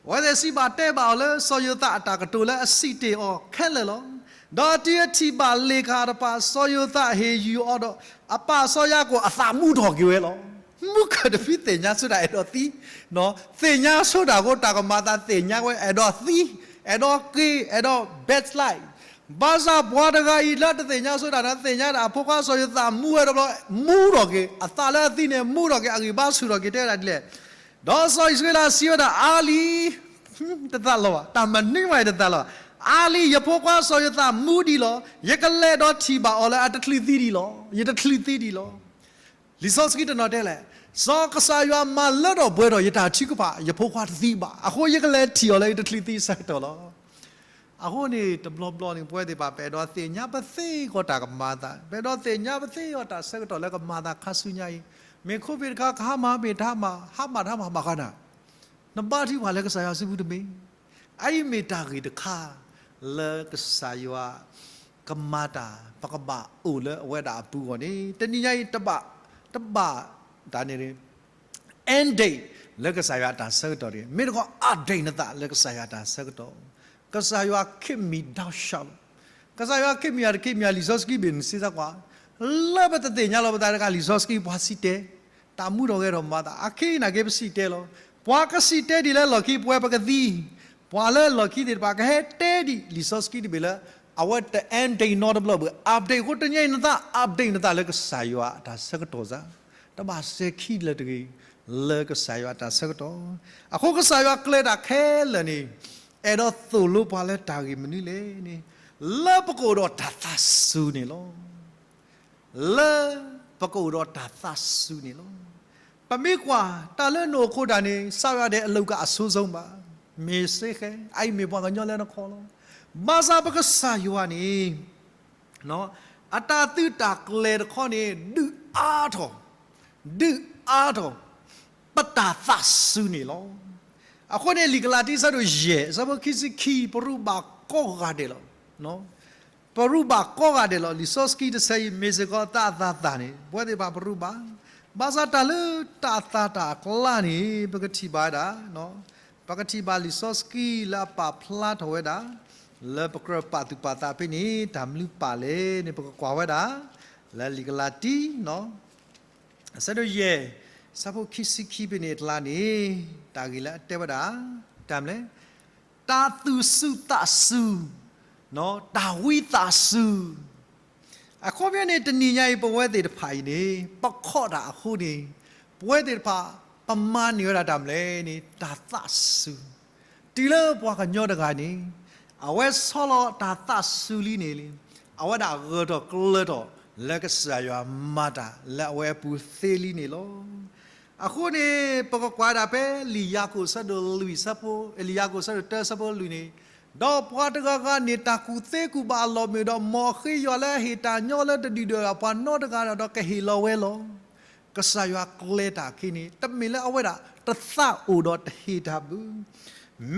ပဝဲသ့ၣ်စံးဘၣ်တဲဘၣ်အီၤလၢစီၤယိၤသးအတၢ်ကတိၤလၢအစံးတ့ၢ်အီၤခဲလၢာ်လီၤ. ဒီးတုၤအထံၣ်ဘၣ်လ့ၣ်ခၣ်တဖၣ် စီၤယိၤသးဟ့ၣ်ယုၢ်အီၤဒီး အပၢ်စီၤယၤကိာ်အသးမူထီၣ်က့ၤဝဲလီၤ. မူကတဖံးသ့ၣ်ညါဆိတၢ်အဲၣ်ဒိးသံ, သ့ၣ်ညါဆိတၢ်အဃိ တၢ်ကမၤအသးသ့ၣ်ညါဝဲ အဲၣ်ဒိးသံ, အဲၣ်ဒိးက့ၤ, အဲၣ်ဒိး backslide. ဘၣ်ဆၣ်ပှၤတဂၤအံၤလၢတသ့ၣ်ညါဆိတၢ်န့ၣ် သ့ၣ်ညါဒၣ်အဖိခွါစီၤယိၤသးမူဝဲဒီး မူထီၣ်က့ၤ, အသးလၢအသံန့ၣ် မူထီၣ်က့ၤ အဂံၢ်ဘါဆူၣ်ထီၣ်က့ၤ တဲဝဲဒၣ်ဒ်လဲၣ်. ဒီးစီၤအံၣ်စရ့လးစံးဝဲဒၣ် အါလံ, တသးလီၤဘၣ်, တၢ်မနုၤမးတသးလီၤဘၣ်. အါလံ, ယဖိခွါစီၤယိၤသးမူဒံးလီၤ. ယကလဲၤဒီးထံၣ်ဘၣ်အီၤလၢအတချုးသံဒံးလီၤ. ယတချုးသံဒံးလီၤ. လံာ်စီဆှံတနီၤတဲလဲၣ်, စီၤကစၢ်ယွၤမၤလၢထီၣ်ပှဲၤထီၣ်ယတၢ်ထုကဖၣ်, ယဖိခွါတသံဘၣ်. အဃိယကလဲၤထံၣ်အီၤလၢယတချုးသံဆၢကတီၢ်လီၤ. အဃိန့ၣ် တဘျီဘျီန့ၣ် ပဝဲသ့ၣ်တဖၣ် ပအဲၣ်ဒိးသ့ၣ်ညါပသ့အဂီၢ်တၢ်ကမၤအသး, ပအဲၣ်ဒိးသ့ၣ်ညါပသ့အဂီၢ်တၢ်ဆၢကတီၢ်လၢကမၤအသးခါဆူညါအံၤ, မ့ၢ် COVID တခါ ကဟါမၢ် မ့ၢ်တဟါမၢ်, ဟါမၢ်တဟါမၢ် ဘၣ်ဃးနၤ, နဘါထုကဖၣ်လၢကစၢ်ယွၤစုပူၤတမ့ၢ်, အအံၤမ့ၢ်တၢ်ဂ့ၢ်တခါ လၢကစၢ်ယွၤကမၤတၢ် ပကဘၣ်အိၣ်လၢအဝဲဒၣ်အပူၤအဂီၢ်န့ၣ် တနံၤညါအံၤ တဘၣ်, တဘၣ်တၢ်န့ၣ် end date လၢကစၢ်ယွၤအတၢ်ဆၢကတီၢ်တဂ့ၤ, မ့ၢ်တခီ update နသးလၢကစၢ်ယွၤအတၢ်ဆၢကတီၢ်, ကစၢ်ယွၤ keep me ဒီးဆှးလီၤ. ကစၢ်ယွၤ keep me တ keep me လံာ်စီဆှံဘ့ၣ်န့ၣ် စံးဆၢကွၢ်, လၢပတသ့ၣ်ညါလီၤပသးတဂၤ လံာ်စီဆှံပှၤစံးတဲ, တၢ်မူထီၣ်ဂဲၤထီၣ်မၤသး အခံနၢ်က့ပစံးတဲလီၤ. ပှၤကစံးတဲဒ်လၢလီၢ်ခံ ပဝဲပကသံ, ပှၤလၢလီၢ်ခံသ့ၣ်တဖၣ် ကဟဲတဲဒ်လံာ်စီဆှံတဘ့ၣ်လၢ အဝဲတ end date နီတဘျီဘၣ် update အဃိ တနံၤအံၤနသး update နသးလၢကစၢ်ယွၤအတၢ်ဆၢကတီၢ်စ့ၢ်, တဘၣ်စဲၤခံလၢၤတဂ့ၤ, လၢကစၢ်ယွၤအတၢ်ဆၢကတီၢ်, အဃိကစၢ်ယွၤကျဲၤတၢ်ခဲလၢာ်န့ၣ် အဲၣ်ဒိးသိၣ်လိပှၤလၢတၢ်ဂ့ၢ်မနုၤလဲၣ်န့ၣ်, လၢပကအိၣ်ဒီးတၢ်သးစူၤန့ၣ်လီၤ. လၢပကအိၣ်ဒီးတၢ်သးစူၤန့ၣ်လီၤ. ပမ့ၢ်ကွၢ်တၢ်လၢနအိၣ်ခိၣ်ဒၣ်န့ၣ် စးဝဲဒၣ်အလုပ်က အဆိုးဆုံးဘၣ်, မ့ၢ်စ့ၢ်ကီး အအံၤမ့ၢ်ပှၤကညီလၢနခီလီၤ. ဘၣ်ဆၣ်ပကစၢ်ယွၤန့ၣ် အတၢ်သုးတၢ်ကျဲၤတခီန့ၣ် ဒုးအါထီၣ်, ဒုးအါထီၣ် ပတၢ်သးစူၤန့ၣ်လီၤ. အဃိန့ၣ် လံာ်ကလၤတံ အဆၢဒိၣ်ယဲၢ် အဆၢဖိခံဆံခံ ပရူးဘၣ်ကိးဂၤဒဲးလီၤ. ပရူးဘၣ်ကိးဂၤဒဲးလီၤ. လံာ်စီဆှံတဆၢအံၤ မ့ၢ်စ့ၢ်ကီးသးအသးသးန့ၣ် ပဝဲသ့ၣ်တဖၣ်ပရူးဘၣ်. ဘၣ်ဆၣ်တၢ်လၢတၢ်သးတၢ်အကျါန့ၣ် ပကထံၣ်ဘၣ်ဝဲဒၣ် ပကထံၣ်ဘၣ်လံာ်စီဆှံလၢအပာ်ဖျါထီၣ်ဝဲဒၣ် လၢပကြၢးပာ်သူၣ်ပာ်သးဖဲန့ၣ် တၢ်မနုၤပာ်လဲၣ်န့ၣ် ပကကွၢ်ဝဲဒၣ် လၢလံာ်ကလၤတံ အဆၢဒိၣ်ယဲၢ် ဆၢဖိခံဆံခံဖဲန့ၣ်အကျါန့ၣ် တၢ်ဂ့ၢ်လၢအတဲဝဲဒၣ် တၢ်မနုၤလဲၣ်, တၢ်သူၣ်စူၤသးစူၤ, တၢ်ဝံသးစူၤ. အခီပညီန့ၣ် တနံၤညါအံၤ ပဝဲသ့ၣ်တဖၣ်အံၤန့ၣ် ပခိးတၢ်အဃိန့ၣ် ပဝဲသ့ၣ်တဖၣ် ပမၤန့ၢ်ဝဲဒၣ်တၢ်မနုၤလဲၣ်န့ၣ် တၢ်သးစူၤ. တုၤလၢပှၤကညီတဂၤန့ၣ် အဝဲဆီလီၤတၢ်သးစူၤလံန့ၣ် အဝဲဒၣ်ဂၢၢ်ထီၣ်ကျၢၤထီၣ်လၢကစၢ်ယွၤမၤတၢ်လၢအဝဲအပူၤသ့လံန့ၣ်လီၤ. အဃိန့ၣ် ပကကွၢ်ဒၣ်ဖဲလံာ်ယၤကိာ်အဆၢဒိၣ်လွံၢ်ဆၢဖိ, လံာ်ယၤကိာ်အဆၢဒိၣ်တၢဆၢဖိလွံၢ်န့ၣ်, ဒီးပှၤတဂၤဂၤန့ၣ် တၢ်ကူၣ်သ့ကူၣ်ဘၣ်အလီၢ်မ့ၢ်ဒီး မ်အဃ့ယွၤလၢအဟ့ၣ်တၢ်ညီလၢတဒုၣ်ဒွဲၣ်အပှၤနီတဂၤဒီး ကဟ့ၣ်လီၤဝဲလီၤ. ကစၢ်ယွၤကျဲၤတၢ်အခံန့ၣ် တမ့ၢ်လၢအဝဲဒၣ်တသးအိၣ်ဒီးတဟ့ၣ်တၢ်ဘၣ်.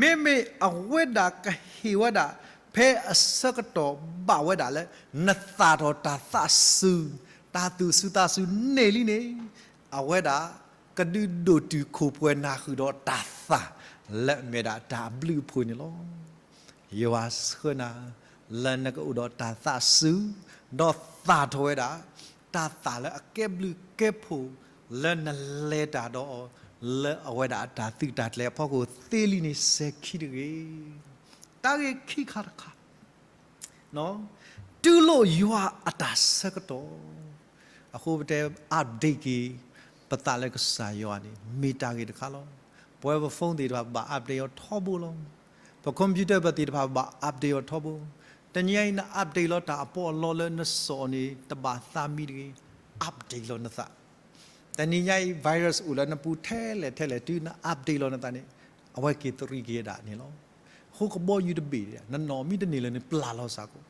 မ့မ့ၢ်အဝဲဒၣ်ကဟ့ၣ်ဝဲဒၣ် ဖဲအဆၢကတီၢ်ဘၣ်ဝဲဒၣ်လၢ နသၣ်ထီၣ်တၢ်သးစူၤ, တၢ်သူၣ်စူၤသးစူၤန့ၣ်လံန့ၣ်, အဝဲဒၣ်ကဒုးဒိၣ်တုာ်ခိၣ်ပှဲၤနၢ်ဃုာ်ဒီးတၢ်သၣ်လၢအမ့ၢ်ဒၣ်တၢ်ဘျုးအဖှိၣ်န့ၣ်လီၤ. ယွၤဆှၢနၤ လၢနကအိၣ်ဒီးတၢ်သးစူၤ, ဒီးသၣ်ထီၣ်ဝဲဒၣ် တၢ်သၣ်လၢအကဲဘျုးကဲဖှိၣ် လၢနလဲၤတၢ်ဒီးအီၤ လၢအဝဲဒၣ်အတၢ်သုးတၢ်ကျဲၤအဖီခိၣ်သ့လံန့ၣ် စဲၤခံတဂ့ၤ. တၢ်ဂ့ၢ်ခံခါတခါ တူၢ်လိာ်ယွၤအတၢ်ဆၢကတီၢ်. အဃိပတဲ update က့ၤ ပသးလၢကစၢ်ယွၤန့ၣ် မ့ၢ်တၢ်ဂ့ၢ်တခါလီၤ. ပဝဲပ phone သ့ၣ်တဖၣ်ဘၣ် update အီၤထီဘိလီၤ. ပ computer ပသ့ၣ်တဖၣ်ဘၣ် update အီၤထီဘိ. တနံၤညါအံၤ န update လီၤတၢ်အပီးအလီလၢနစိာ်န့ၣ် တဘၣ်သးမံတဂ့ၤ, update လီၤနသး. တနံၤညါအံၤ virus အိၣ်လၢနပူၤထဲလဲၣ်ထဲလဲၣ် တုၤန update လီၤနသးန့ၣ် အဝဲက့ၤသရံးက့ၤဒၣ်န့ၣ်လီၤ. အဃိကဘီယူၤတဘ့ၣ် နနီၢ်မ့ၢ်တန့ၢ်လၢၤန့ၣ် ပျၢ်လီၤစ့ၢ်ကီး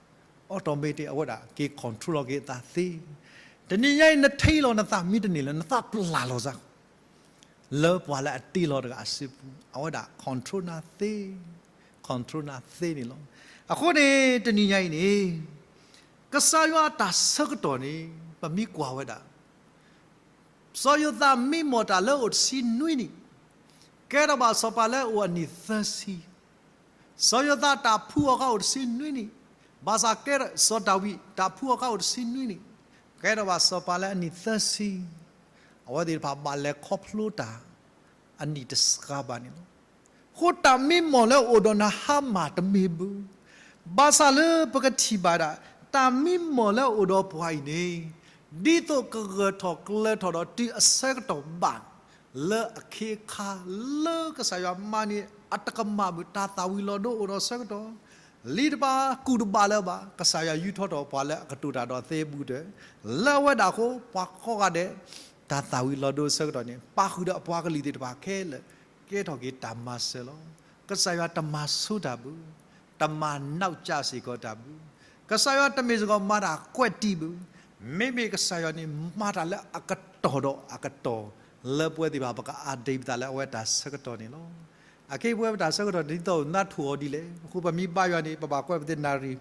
automatic အဝဲဒၣ်က့ၤ control လီၤက့ၤအသးသ့. တနံၤညါအံၤ နထံၣ်လီၤနသးမ့ၢ်တန့ၢ်လၢၤ နသးပျၢ်လီၤစ့ၢ်ကီး လၢပှၤလၢအတ့လီၤတဂၤအစုပူၤ အဝဲဒၣ် control နၤသ့, control နၤသ့န့ၣ်လီၤ. အဃိန့ၣ် တနံၤညါအံၤန့ၣ် ကစၢ်ယွၤအတၢ်ဆၢကတီၢ်န့ၣ် ပမ့ၢ်ကွၢ်ဝဲဒၣ် စီၤယိၤသးမံမီၢ်တၢ်လၢအိၣ်တဆံနွံနံၣ်, ကဲထီၣ်ဘၣ်စီၤပၤလၢအအိၣ်အနံၣ်သၢဆံ, စီၤယိၤသးတၢ်ဖှူအီၤခါအိၣ်တဆံနွံနံၣ်, ဘၣ်ဆၣ်ကဲထီၣ်စီၤဒၤဝံးတၢ်ဖှူအီၤခါအိၣ်တဆံနွံနံၣ်, ကဲထီၣ်ဘၣ်စီၤပၤလၢအနံၣ်သၢဆံ, အဝဲသ့ၣ်တဖၣ်ဘၣ်လဲၤခီဖျိတၢ် အနံၣ်တစှၤဘၣ်န့ၣ်လီၤ. အဃိတၢ်မံမီၢ်လၢအိၣ်ဒီးနဟါမၢ်တမ့ၢ်ဘၣ်. ဘၣ်ဆၣ်လၢပကထံၣ်ဘၣ်ဒၣ် တၢ်မံမီၢ်လၢအိၣ်ဒီးပှၤအံၤန့ၣ် ဒ်သိးကဂၢၢ်ထီၣ်ကျၢၤထီၣ်ဒီးတုၤအဆၢကတီၢ်ဘၣ် လၢအခ့အခါလၢကစၢ်ယွၤမၤန့ၢ်အတကမၣ်ဘၣ် တၢ်သၣ်ဝံၤလီၤဒိအိၣ်ဒီးဆၢကတီၢ် လံတဘၣ်ကူၣ်တဘၣ်လၢၤဘၣ် ကစၢ်ယွၤယူးထီၣ်ထီၣ်ပှၤလၢအကတိၤတၢ်ဒီးသ့အပူၤတၢၢ်, လၢအဝဲဒၣ်အဃိ ပှၤကိးဂၤဒဲး တၢ်သၣ်ဝံၤလီၤဒိဆၢကတီၢ်န့ၣ် ပာ်ဃုာ်ဒီးအပှၤကလုာ်သ့ၣ်တဖၣ်ခဲလၢာ် ကဲထီၣ်က့ၤတၢ်မၤစၢၤလီၤ. ကစၢ်ယွၤတမၤဆိတၢ်ဘၣ်, တမၤနီၣ်ကၠၢ်စ့ၢ်ကီးတၢ်ဘၣ်, ကစၢ်ယွၤတမ့ၢ်စ့ၢ်ကီးမၤတၢ်ကွဲးတံၢ်ဘၣ်, မ့မ့ၢ်ကစၢ်ယွၤန့ၣ် မၤတၢ်လၢအကတီၢ်ဒီးအကတီၢ် လၢပဝဲသ့ၣ်တဖၣ်ပကအါဒံးပသးလၢအဝဲတၢ်ဆၢကတီၢ်န့ၣ်လီၤ. အခဲအံၤပဝဲပတၢ်ဆၢကတီၢ်ဒ်သိးနၢ်ထူၣ်အီၤဒ်လဲၣ်, အဃိပမ့ၢ်ဘါယွၤန့ၣ် ပဘၣ်ကွဲးပသ့ၣ်နၣ်ရံၣ်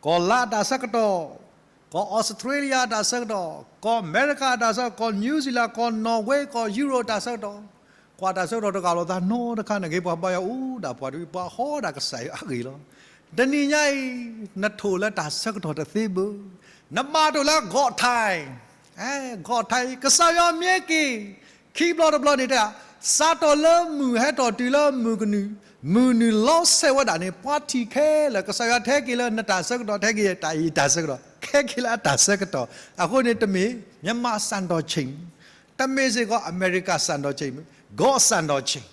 ကီၢ်လါအတၢ်ဆၢကတီၢ်, ကီၢ်အီစထြ့လယါအတၢ်ဆၢကတီၢ်, ကီၢ်အမဲရကၤအတၢ်ဆၢကတီၢ်, ကီၢ်နယူးဇီလၣ်, ကီၢ်နီၣ်ဝ့, ကီၢ်ယူရိၣ်အတၢ်ဆၢကတီၢ်, ကွၢ်တၢ်ဆၢကတီၢ်တဂၤလိာ်သးနီတခါန့ၣ်ဂ့ၤ ပှၤဘါယွၤအိၣ်ဒၣ်ပှၤတဝံၤ ပှၤဟီဒၣ်ကစၢ်ယွၤအဂ့ၢ်လီၤ. တနံၤညါအံၤ နထူၣ်လၢတၢ်ဆၢကတီၢ်တသ့ဘၣ်, နဘၣ်တိၢ်လၢ God time, God time ကစၢ်ယွၤမ့ၢ်က့ၤ ခံဘျီတဘျီန့ၣ်တဲ စးထီၣ်လၢမုၢ်ဟဲထီၣ်တုၤလၢမုၢ်ကနုာ်, မုၢ်နုာ်လီၤဆဲးဝဲဒၣ်န့ၣ် ပှၤထံၣ်ခဲလၢာ် ကစၢ်ယွၤထဲက့ၤလၢနတၢ်ဆၢကတီၢ် ထဲက့ၤတၢ်အံၤတၢ်ဆၢကတီၢ် ခဲက့ၤလၢအတၢ်ဆၢကတီၢ်, အဃိန့ၣ်တမ့ၢ် မြန်မာ့စံတော်ချိန်, တမ့ၢ်စ့ၢ်ကီး အမဲရကၤစံတော်ချိန်, God စံတော်ချိန်,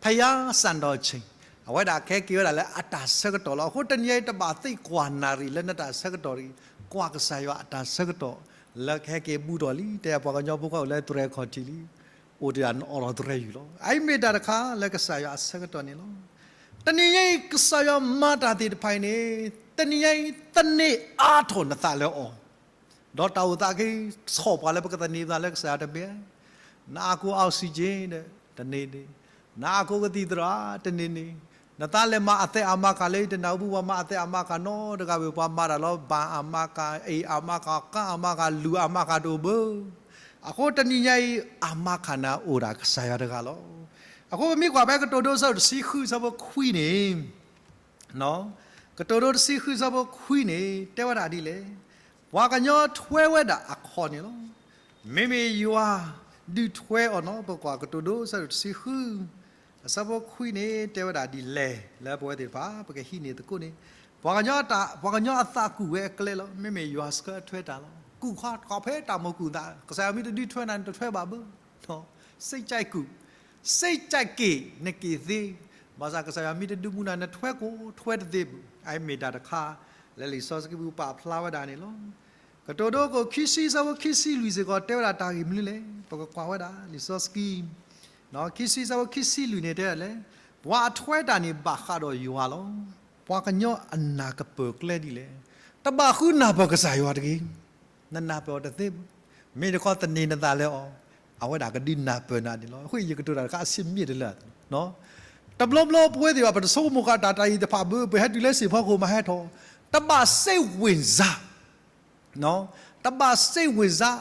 ဘုရားစံတော်ချိန်, အဝဲဒၣ်ခဲက့ၤဝဲဒၣ်လၢအတၢ်ဆၢကတီၢ်လီၤ. အဃိတနံၤအံၤတဘၣ်သ့ၣ်ကွၢ်နၣ်ရံၣ်လၢနတၢ်ဆၢကတီၢ်တဂ့ၤ, ကွၢ်ကစၢ်ယွၤအတၢ်ဆၢကတီၢ် လၢကဟဲက့ၤဘူးထီၣ်လံ, တဲပှၤကညီဖိခွါအိၣ်လၢသရဲခီၣ်ထံးလံ အိၣ်တ့ၢ်အီၤဒီးသရဲယူၤလီၤ. အအံၤမ့ၢ်တၢ်တခါလၢကစၢ်ယွၤအဆၢကတီၢ်န့ၣ်လီၤ. တနံၤညါအံၤ ကစၢ်ယွၤမၤတၢ်သ့ၣ်တဖၣ်အံၤန့ၣ် တနံၤညါအံၤ သန့ၤအါထီၣ်နသးလၢအီၤ, ဒီးတၢ်အိၣ်သးက့ၤဆီၣ်ပှၤလၢပကသန့ၤပသးလၢကစၢ်ယွၤတမ့ၢ်, နအါကိ oxygen တန့ၢ်န့ၣ်, နအါကိကသံၣ်သရၣ်တန့ၢ်န့ၣ်, နသးလဲၤမၤအသဲအမါခးလၢ တနၢ်ဟူဘၣ်ပှၤမၤအသဲအမါခးနီတဂၤဘၣ်, ပှၤမၤတၢ်လီၤ ဘၣ်အမါခး, အ့ၣ်အမါခး, ကါအမါခး, လူၤအမါခးတအိၣ်ဘၣ်. အဃိတနံၤညါအံၤ အမါခးနၤအိၣ်ဒၣ်ကစၢ်ယွၤတဂၤလီၤ. အဃိပမ့ၢ်ကွၢ်ဖဲကတိၤဒိ အဆၢဒိၣ်တဆံဃု အဆၢဖိခွံန့ၣ်, ကတိၤဒိ တဆံဃု အဆၢဖိခွံန့ၣ် တဲဝဲဒၣ်ဒ်လဲၣ်, ပှၤကညီထွဲဝဲဒၣ်အခီၣ်န့ၣ်လီၤ. မ့မ့ၢ်ယွၤဒုးထွဲအီၤနီၤ. ပကွၢ်ကတိၤဒိ အဆၢဒိၣ်တဆံဃု အဆၢဖိခွံန့ၣ် တဲဝဲဒၣ်ဒ်လဲၣ်, လၢပဝဲသ့ၣ်တဖၣ် ပကဟံးန့ၢ်သကိးန့ၣ်, ပှၤကညီအသးကူၣ်ဝဲအကျဲလီၤ. မ့မ့ၢ်ယွၤဆှၢထွဲတၢ်လီၤ. ကူၣ်ခီ တခီဖဲတၢ်မိၣ်ကူၣ်သး ကစၢ်ယွၤမ့ၢ်တဒုးထွဲနၤန့ၣ် တထွဲဘၣ်ဘၣ်. စိတ်ကြိုက်ကူး, စိတ်ကြိုက်က့ၤ နက့ၤသ့, ဘၣ်ဆၣ်ကစၢ်ယွၤမ့ၢ်တဒုးမူနၤ နထွဲကိးထွဲတသ့ဘၣ်. အအံၤမ့ၢ်တၢ်တခါ လၢလံာ်စီဆှံပူၤပာ်ဖျါဝဲဒၣ်န့ၣ်လီၤ. ကတိၤဒိ အဆၢဒိၣ်ခံဆံ အဆၢဖိခံဆံလွံၢ်စ့ၢ်ကီး တဲဝဲဒၣ်တၢ်ဂ့ၢ်မနုၤလဲၣ်. ပကကွၢ်ဝဲဒၣ်လံာ်စီဆှံ ခံဆံ အဆၢဖိခံဆံလွံၢ်န့ၣ် တဲဒ်လဲၣ်, ပှၤအထွဲတၢ်န့ၣ်ဘၣ်ဃးဒီးယွၤလီၤ. ပှၤကညီအနၢ်ကပၢၢ်ကျဲဒ်လဲၣ်. တဘၣ်ဃုနၢ်ပၢၢ်ကစၢ်ယွၤတဂ့ၤ. နနၢ်ပၢၢ်အီၤတသ့ဘၣ်. မ့ၢ်တခီသန့ၤနသးလၢအီၤ, အဝဲဒၣ်ကဒုးနၢ်ပၢၢ်နၤန့ၣ်လီၤ. အဃိယကတိၤတၢ်တခါအဆံးမ့ၢ်တလၢာ်, တဘျီဘျီပဝဲသ့ၣ်ဘၣ် ပတဆိကမိၣ်ဃာ်တၢ်တၢ်အံၤတဖၣ်ဘၣ်, ပဟဲတုၤလၢစံၣ်ဖီခိၣ်မၤဟဲထီၣ်, တဘၣ်စိတ်ဝင်စား တဘၣ်စိတ်ဝင်စား,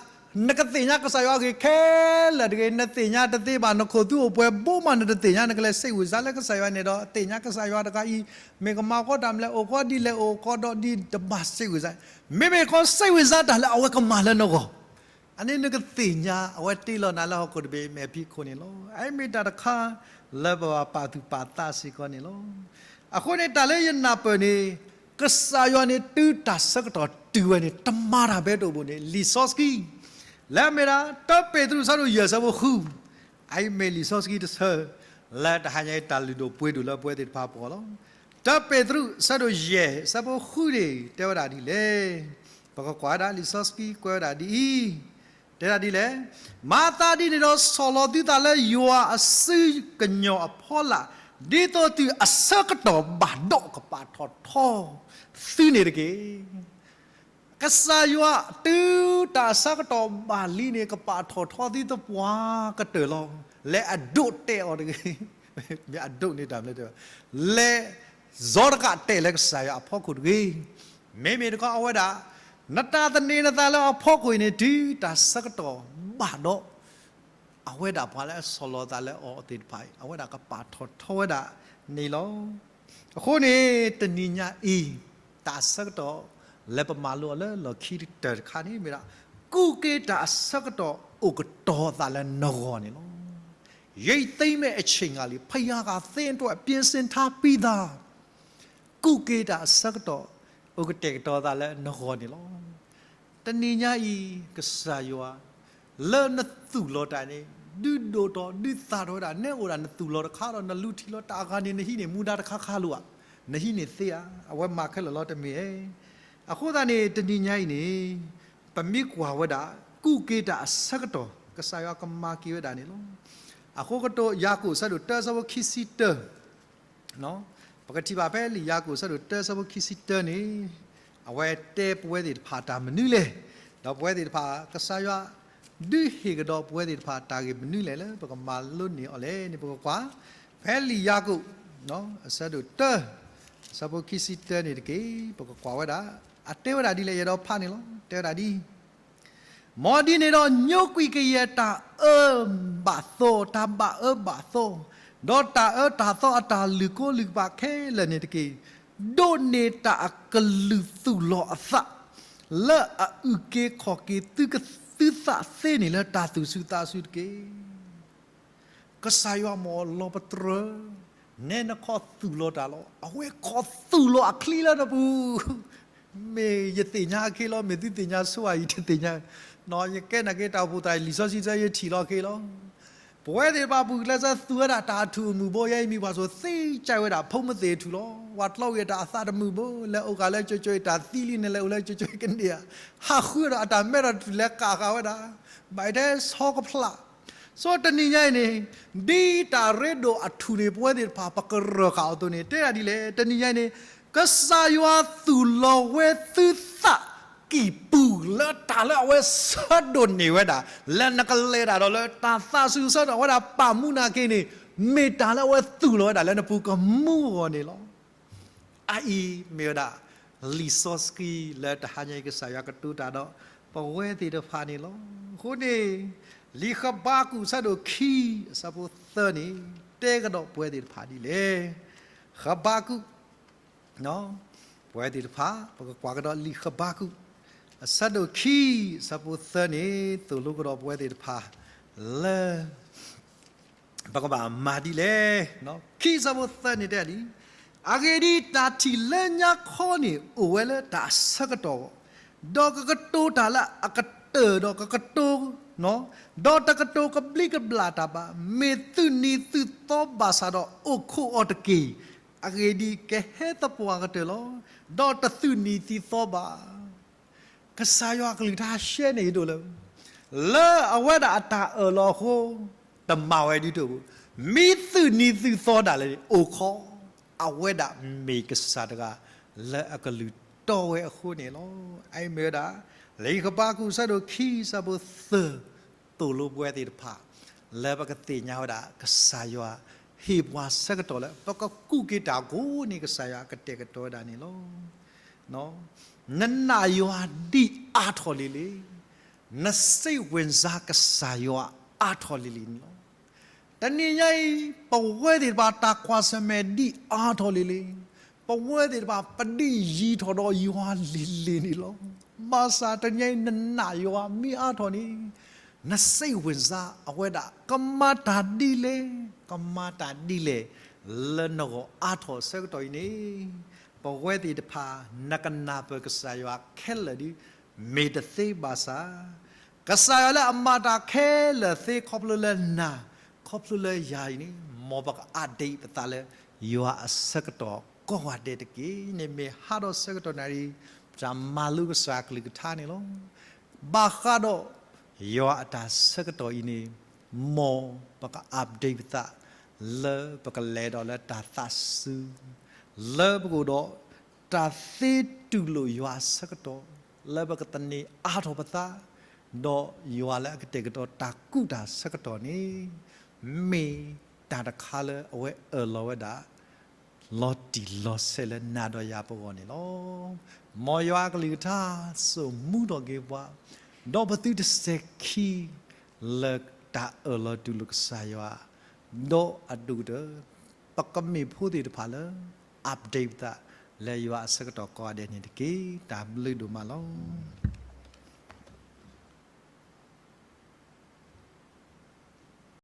နကသ့ၣ်ညါကစၢ်ယွၤအဂ့ၢ်ခဲလၢာ်တဂ့ၤ, နသ့ၣ်ညါတသ့ဘၣ်, နခိၣ်သူအိၣ်ပှဲၤဘိမး နတသ့ၣ်ညါ, နကလဲၤစိတ်ဝင်စားလၢကစၢ်ယွၤန့ၣ်ဒီး သ့ၣ်ညါကစၢ်ယွၤတဂၤအံၤ မ့ၢ်ကမၤကီတၢ်မနုၤလဲၣ်, အိၣ်ကီဒ်လဲၣ်, အိၣ်ကီဒီးဒ် တဘၣ်စိတ်ဝင်စား, မ့မ့ၢ်ကီစိတ်ဝင်စားတၢ်လၢအဝဲကမၤလၢနဂီၢ် အန့ၣ်နကသ့ၣ်ညါ အဝဲတ့လီၤနၤလၢဟီၣ်ခိၣ်တဘ့ၣ်အမဲာ်ဖံးခိၣ်န့ၣ်လီၤ. အအံၤမ့ၢ်တၢ်တခါ လၢပဘၣ်ပာ်သူၣ်ပာ်သးစ့ၢ်ကီးန့ၣ်လီၤ. အဃိန့ၣ် တၢ်လၢယနၢ်ပၢၢ်န့ၣ် ကစၢ်ယွၤန့ၣ် တုၤတၢ်ဆၢကတီၢ်တုၤဝဲန့ၣ် တမၤတၢ်ဘၣ်တအိၣ်ဘၣ်န့ၣ် လံာ်စီဆှံ လၢအမ့ၢ်ဒၣ် တၢပ့းတရူး အဆၢဒိၣ်ယဲၢ် အဆၢဖိဃု, အအံၤမ့ၢ်လံာ်စီဆှံတဆၢ လၢတဟါညါအံၤ တၢ်လုၢ်ဒိၣ်ပှ့ၤဒိၣ်လၢပဝဲသ့ၣ်တဖၣ်အပူၤလီၤ. တၢပ့းတရူး အဆၢဒိၣ်ယဲၢ် အဆၢဖိဃုန့ၣ် တဲဝဲဒၣ်ဒ်လဲၣ်. ပကကွၢ်ဝဲဒၣ် လံာ်စီဆှံကွဲးဝဲဒၣ်ဒ်အံၤ, တဲဒၣ်ဒ်လဲၣ်, မၤသးဒ်န့ၣ်ဒီး ဆီၣ်လီၤသုသးလၢယွၤအစုကညီၤအဖီလာ်, ဒ်သိးတုၤအဆၢကတီၢ်ဘၣ်ဒီးကပာ်ထီၣ်ထီသုန့ၣ်တက့ၢ်. ကစၢ်ယွၤ တုၤတၢ်ဆၢကတီၢ်ဘၣ်လံန့ၣ် ကပာ်ထီၣ်ထီသုသပှၢ်ကတၢၢ်လီၤ. လဲၤအဒိးတဲာ်အီၤတဂ့ၤ, မ့ၢ်အဒိးန့ၢ်တၢ်မနုၤတဲ, လဲၤစီၤတကးတဲာ်လၢကစၢ်ယွၤအဖီခိၣ်တဂ့ၤ. မ့မ့ၢ်တခီအဝဲဒၣ် နတၢ်သန့ၤနသးလၢအဖီခိၣ်အံၤန့ၣ် တုၤတၢ်ဆၢကတီၢ်ဘၣ်ဒီး အဝဲဒၣ်ပှၤလၢအဆီၣ်လီၤသးလၢအီၤသ့ၣ်တဖၣ်အံၤ အဝဲဒၣ်ကပာ်ထီၣ်ထီဝဲဒၣ်န့ၣ်လီၤ. အဃိန့ၣ် တနံၤညါအံၤ တၢ်အဆၢကတီၢ်လၢပမၤလိအီၤလၢလီၢ်ခံကတၢၢ်တခါန့ၣ် မ့ၢ်ဒၣ် ကူၣ်က့ၤတၢ်အဆၢကတီၢ်အိၣ်ကတီၤအသးလၢနဂီၢ်န့ၣ်လီၤ. ရိတ်သိမ်းမ့ၢ်အဆ့ၣ်ငါလံ ဖယါဂၤသ့အတွက် ပြင်ဆင်ထားပြီးသား ကူၣ်က့ၤတၢ်အဆၢကတီၢ် အိၣ်ကတဲာ်ကတီၤသးလၢနဂီၢ်န့ၣ်လီၤ. တနံၤညါအံၤ ကစၢ်ယွၤ လၢနသူၣ်လီၤတၢ်န့ၣ် ဒုးဒိၣ်ထီၣ်ဒုးသၣ်ထီၣ်ဝဲဒၣ် နဲအိၣ်ဒၣ်နသူၣ်လီၤတခါဒီး နလူထံလီၤတၢ်အဂၤန့ၣ် နဟံးန့ၢ်မူဒါတခါခါလီၤဧါ, နဟံးန့ၢ်သ့ဧါ, အဝဲမၤခဲလၢာ်လီၤတမ့ၢ်ဧါ. အဃိသတးန့ၣ် တနံၤညါအံၤန့ၣ် ပမ့ၢ်ကွၢ်ဝဲဒၣ် ကူၣ်က့ၤတၢ်အဆၢကတီၢ် ကစၢ်ယွၤကမၤက့ၤဝဲဒၣ်န့ၣ်လီၤ. အဃိကတိၤ ယၤကိာ်အဆၢဒိၣ်တၢ အဆၢဖိခံဆံတၢ ပကထံၣ်ဘၣ်ဖဲလံာ်ယၤကိာ်အဆၢဒိၣ်တၢ အဆၢဖိခံဆံတၢန့ၣ် အဝဲတဲပဝဲသ့ၣ်တဖၣ်တၢ်မနုၤလဲၣ်, ဒီးပဝဲသ့ၣ်တဖၣ် ကစၢ်ယွၤ ဒုးဟ့ၣ်ကဒီးပဝဲသ့ၣ်တဖၣ်တၢ်ဂ့ၢ်မနုၤလဲၣ်လၢပကမၤလိန့ၢ်အီၤလဲၣ်န့ၣ် ပကကွၢ် ဖဲလံာ်ယၤကိာ် အဆၢဒိၣ်တၢ အဆၢဖိခံဆံတၢန့ၣ်တက့ၢ်. ပကကွၢ်ဝဲဒၣ် အတဲဝဲဒၣ်ဒ်လဲၣ် ယအဲၣ်ဒိးဖးန့ၣ်လီၤ. တဲဝဲဒၣ်ဒ် မ်ဒ်န့ၣ်ဒီး ညိကွံာ်ကယဲၢ်တၢ်အၢဘၣ်သီ, တၢ်ဘၣ်အၢဘၣ်သီ, ဒီးတၢ်အၢတၢ်သီအတၢ်လုၢ်ကိလုၢ်ဘၣ်ခဲလၢာ်န့ၣ်တက့ၢ်. ဒိးန့ၢ်တၢ်အကလုၢ်သူၣ်လီၤအသး လၢအအုၣ်က့ၤခီၣ်က့ၤသုကသုသးသ့န့ၣ်လၢတၢ်သူၣ်ဆူၣ်သးဆူၣ်တက့ၢ်. ကစၢ်ယွၤမ်အလီၤပတြၢၤ, နဲနခီသူၣ်လီၤတၢ်လီၤ. အဝဲခီသူၣ်လီၤအချံလၢနပူၤ မ့ၢ်ယသ့ၣ်ညါအခံလီၤ, မ့ၢ်သုသ့ၣ်ညါဆိဧါ ယတသ့ၣ်ညါ, ယကဲနာ်က့တၢ်အိၣ်ဖှိၣ်သရၣ် လံာ်စီဆှံတဆၢယထံၣ်လီၤအခံလီၤ. ပဝဲသ့ၣ်တဖၣ်ပူၤကျဲးစၢးသူၣ်ဝဲဒၣ်တၢ်အထူၣ်အမုၢ်ဘိ ယဲအံၤမံၤပှၤစိၤ သ့ၣ်ကၢ်ဝဲဒၣ် ဖိမုၣ်သ့ၣ်ထူၣ်လီၤ. ပှၤတလီဝံၤအတၢ်အသးတမုာ်ဘိ လဲၤအိၣ်ဃာ်လၢကၠိကၠိအံၤ တၢ်သံလံန့ၣ် လဲၤအိၣ်လၢကၠိကၠိအံၤကန့ၢ်ဧါ, ဟးဃုဒီးအတၢ်မဲထီၣ်တထူၣ်လဲၤကးဃာ်ဝဲဒၣ် ဘၣ်ထဲဆီကဖျး ဆိတနံၤညါအံၤန့ၣ် ဒ်တၢ်ရ့ဒိၣ်အထူၣ်န့ၣ် ပဝဲသ့ၣ်တဖၣ် ပကရၢၢ်ဃာ်အီၤအသိးန့ၣ် တဲဒၣ်ဒ်လဲၣ်, တနံၤညါအံၤန့ၣ် ကစၢ်ယွၤသူၣ်လီၤဝဲသုသးကံၢ်ပူၤလၢတၢ်လၢအဝဲဆၢဒိးန့ၢ်ဝဲဒၣ် လၢနကလဲၤတၢ်ဒီးလၢတၢ်သးစူၤဆၢဒီးအဝဲဒၣ်ပာ်မူနၤက့ၤန့ၣ် မ့ၢ်တၢ်လၢအဝဲသူၣ်လီၤဝဲဒၣ်လၢနပူၤကမူအဂီၢ်န့ၣ်လီၤ. အအံၤမ့ၢ်ဝဲဒၣ် လံာ်စီဆှံလၢတဟါညါအံၤ ကစၢ်ယွၤကတိၤတၢ်ဒီးပဝဲသ့ၣ်တဖၣ်န့ၣ်လီၤ. အဃိန့ၣ် လံာ်ဃဘးကူာ်အဆၢဒိၣ်ခံ အဆၢဖိသၢန့ၣ် တဲကဒီးပဝဲသ့ၣ်တဖၣ်ဒ်လဲၣ်. ဃဘးကူာ် ပဝဲသ့ၣ်တဖၣ် ပကကွၢ်ကဒီးလံာ်ဃဘးကူာ် အဆၢဒိၣ်ခံ အဆၢဖိသၢန့ၣ် သိၣ်လိကဒီးပဝဲသ့ၣ်တဖၣ်လၢ ပကဘၣ်မၤဒ်လဲၣ်. ခံဆၢဖိသၢန့ၣ်တဲဒ်အံၤ, အဂ့ၢ်ဒ်အံၤ, တၢ်ထံၣ်လၢညါခီန့ၣ် အိၣ်ဝဲလၢတၢ်ဆၢကတီၢ်, ဒီးကကတိၤတၢ်လၢအကတၢၢ်ဒီးကကတိၤ, ဒီးတကတိၤကဘျံးကဘျၣ်တၢ်ဘၣ်, မ့ၢ်သုးနံၤသုးသီဘၣ်ဆၣ်ဒီးအိၣ်ခိးအီၤတက့ၢ်. အဂ့ၢ်ဒ်အံၤ, ကဟဲသပှၢ်ကတၢၢ်လီၤ, ဒီးတသုးနံၤသံသီဘၣ်. ကစၢ်ယွၤအကလုၢ်ကထါရှဲန့ၢ်ယဒိၣ်လၢ လၢအဝဲဒၣ်အတၢ်အၢၣ်လီၤအဃိ တမၤဝဲဒ်သိးဘၣ်, မ့ၢ်သုးနံၤသုးသီဒၣ်လဲာ်န့ၣ် အိၣ်ခိး အဝဲဒၣ်မ့ၢ်ကစၢ်တဂၤလၢအကလုၢ်တီဝဲအဃိန့ၣ်လီၤ. အအံၤမ့ၢ်ဝဲဒၣ် လံာ်ဃဘးကူာ်အဆၢဒိၣ်ခံ အဆၢဖိသၢ သိၣ်လိပဝဲသ့ၣ်တဖၣ် လၢပကသ့ၣ်ညါဝဲဒၣ် ကစၢ်ယွၤဟ့ၣ်ပှၤဆၢကတီၢ်လၢ ပကကူၣ်က့ၤတၢ်အဂီၢ်န့ၣ် ကစၢ်ယွၤကတဲာ်ကတီၤဝဲဒၣ်န့ၣ်လီၤ. နနာ်ယွၤဒံးအါထီၣ်လံၤလံၤ, နစိတ်ဝင်စားကစၢ်ယွၤအါထီၣ်လံၤလံၤန့ၣ်လီၤ. တနံၤညါအံၤ ပဝဲသ့ၣ်တဖၣ်တၢ်ကွၢ်ဆၢၣ်မဲာ်ဒံးအါထီၣ်လံၤလံၤ, ပဝဲသ့ၣ်တဖၣ်ပဒံးယံၤထီၣ်ဒီးယွၤလံၤလံၤန့ၣ်လီၤ. ဘၣ်ဆၣ်တနံၤညါအံၤ နနာ်ယွၤမ့ၢ်အါထီၣ်န့ၣ် နစိတ်ဝင်စား အဝဲဒၣ် ကမၤတၢ်ဒ်လဲၣ်, ကမၤတၢ်ဒ်လဲၣ် လၢနဂီၢ်အါထီၣ်အဆၢကတီၢ်အံၤန့ၣ် ပဝဲသ့ၣ်တဖၣ် နကနၢ်ပၢၢ်ကစၢ်ယွၤခဲလၢာ်ဒီး မ့ၢ်တသ့ဘၣ်ဆၣ်, ကစၢ်ယွၤလၢအမၤတၢ်ခဲလၢာ်သ့ ခီဖျိလၢနၤ ခီဖျိလၢယၤအံၤန့ၣ် မ်ပက update ပသးလၢ ယွၤအဆၢကတီၢ်ကိးဂၤဒဲးတက့ၢ်န့ၣ် မ့ၢ်ဟးဒီးဆၢကတီၢ်နၣ်ရံၣ် တၢ်မၤလိကစၢ်အကလုၢ်ကထါန့ၣ်လီၤ. ဘၣ်ဃးဒီး ယွၤအတၢ်ဆၢကတီၢ်အံၤန့ၣ် မ်ပက update ပသး လၢပကလဲၤဒီးလၢတၢ်သးစူၤ, လၢပကအိၣ်ဒီး တၢ်သ့တူၢ်လိာ်ယွၤအဆၢကတီၢ်, လၢပကသန့ၤအါထီၣ်ပသး, ဒီးယွၤလၢအကတဲာ်ကတီၤတၢ်ကူၣ်တၢ်ဆၢကတီၢ်န့ၣ် မ့ၢ်တၢ်တခါလၢအဝဲအၢၣ်လီၤဝဲဒၣ် လီၤတံၢ်လီၤဆဲးလၢနၤဒီးယၤပဂီၢ်န့ၣ်လီၤ. မ်ယွၤအကလုၢ်ကထါ စိာ်မူထီၣ်က့ၤပှၤ, ဒီးပသုတစဲးခံ လၢ တၢ်အၢၣ်လီၤတူၢ်လိာ်ကစၢ်ယွၤ ဒီးအဒိၣ်ကတၢၢ် ပကမ့ၢ်ဖိသ့ၣ်တဖၣ်လၢ update ပသး လၢယွၤအဆၢကတီၢ်ကိးဂၤဒဲးန့ၣ်တက့ၢ်. တၢ်ဘျုးဒိၣ်မးလီၤ.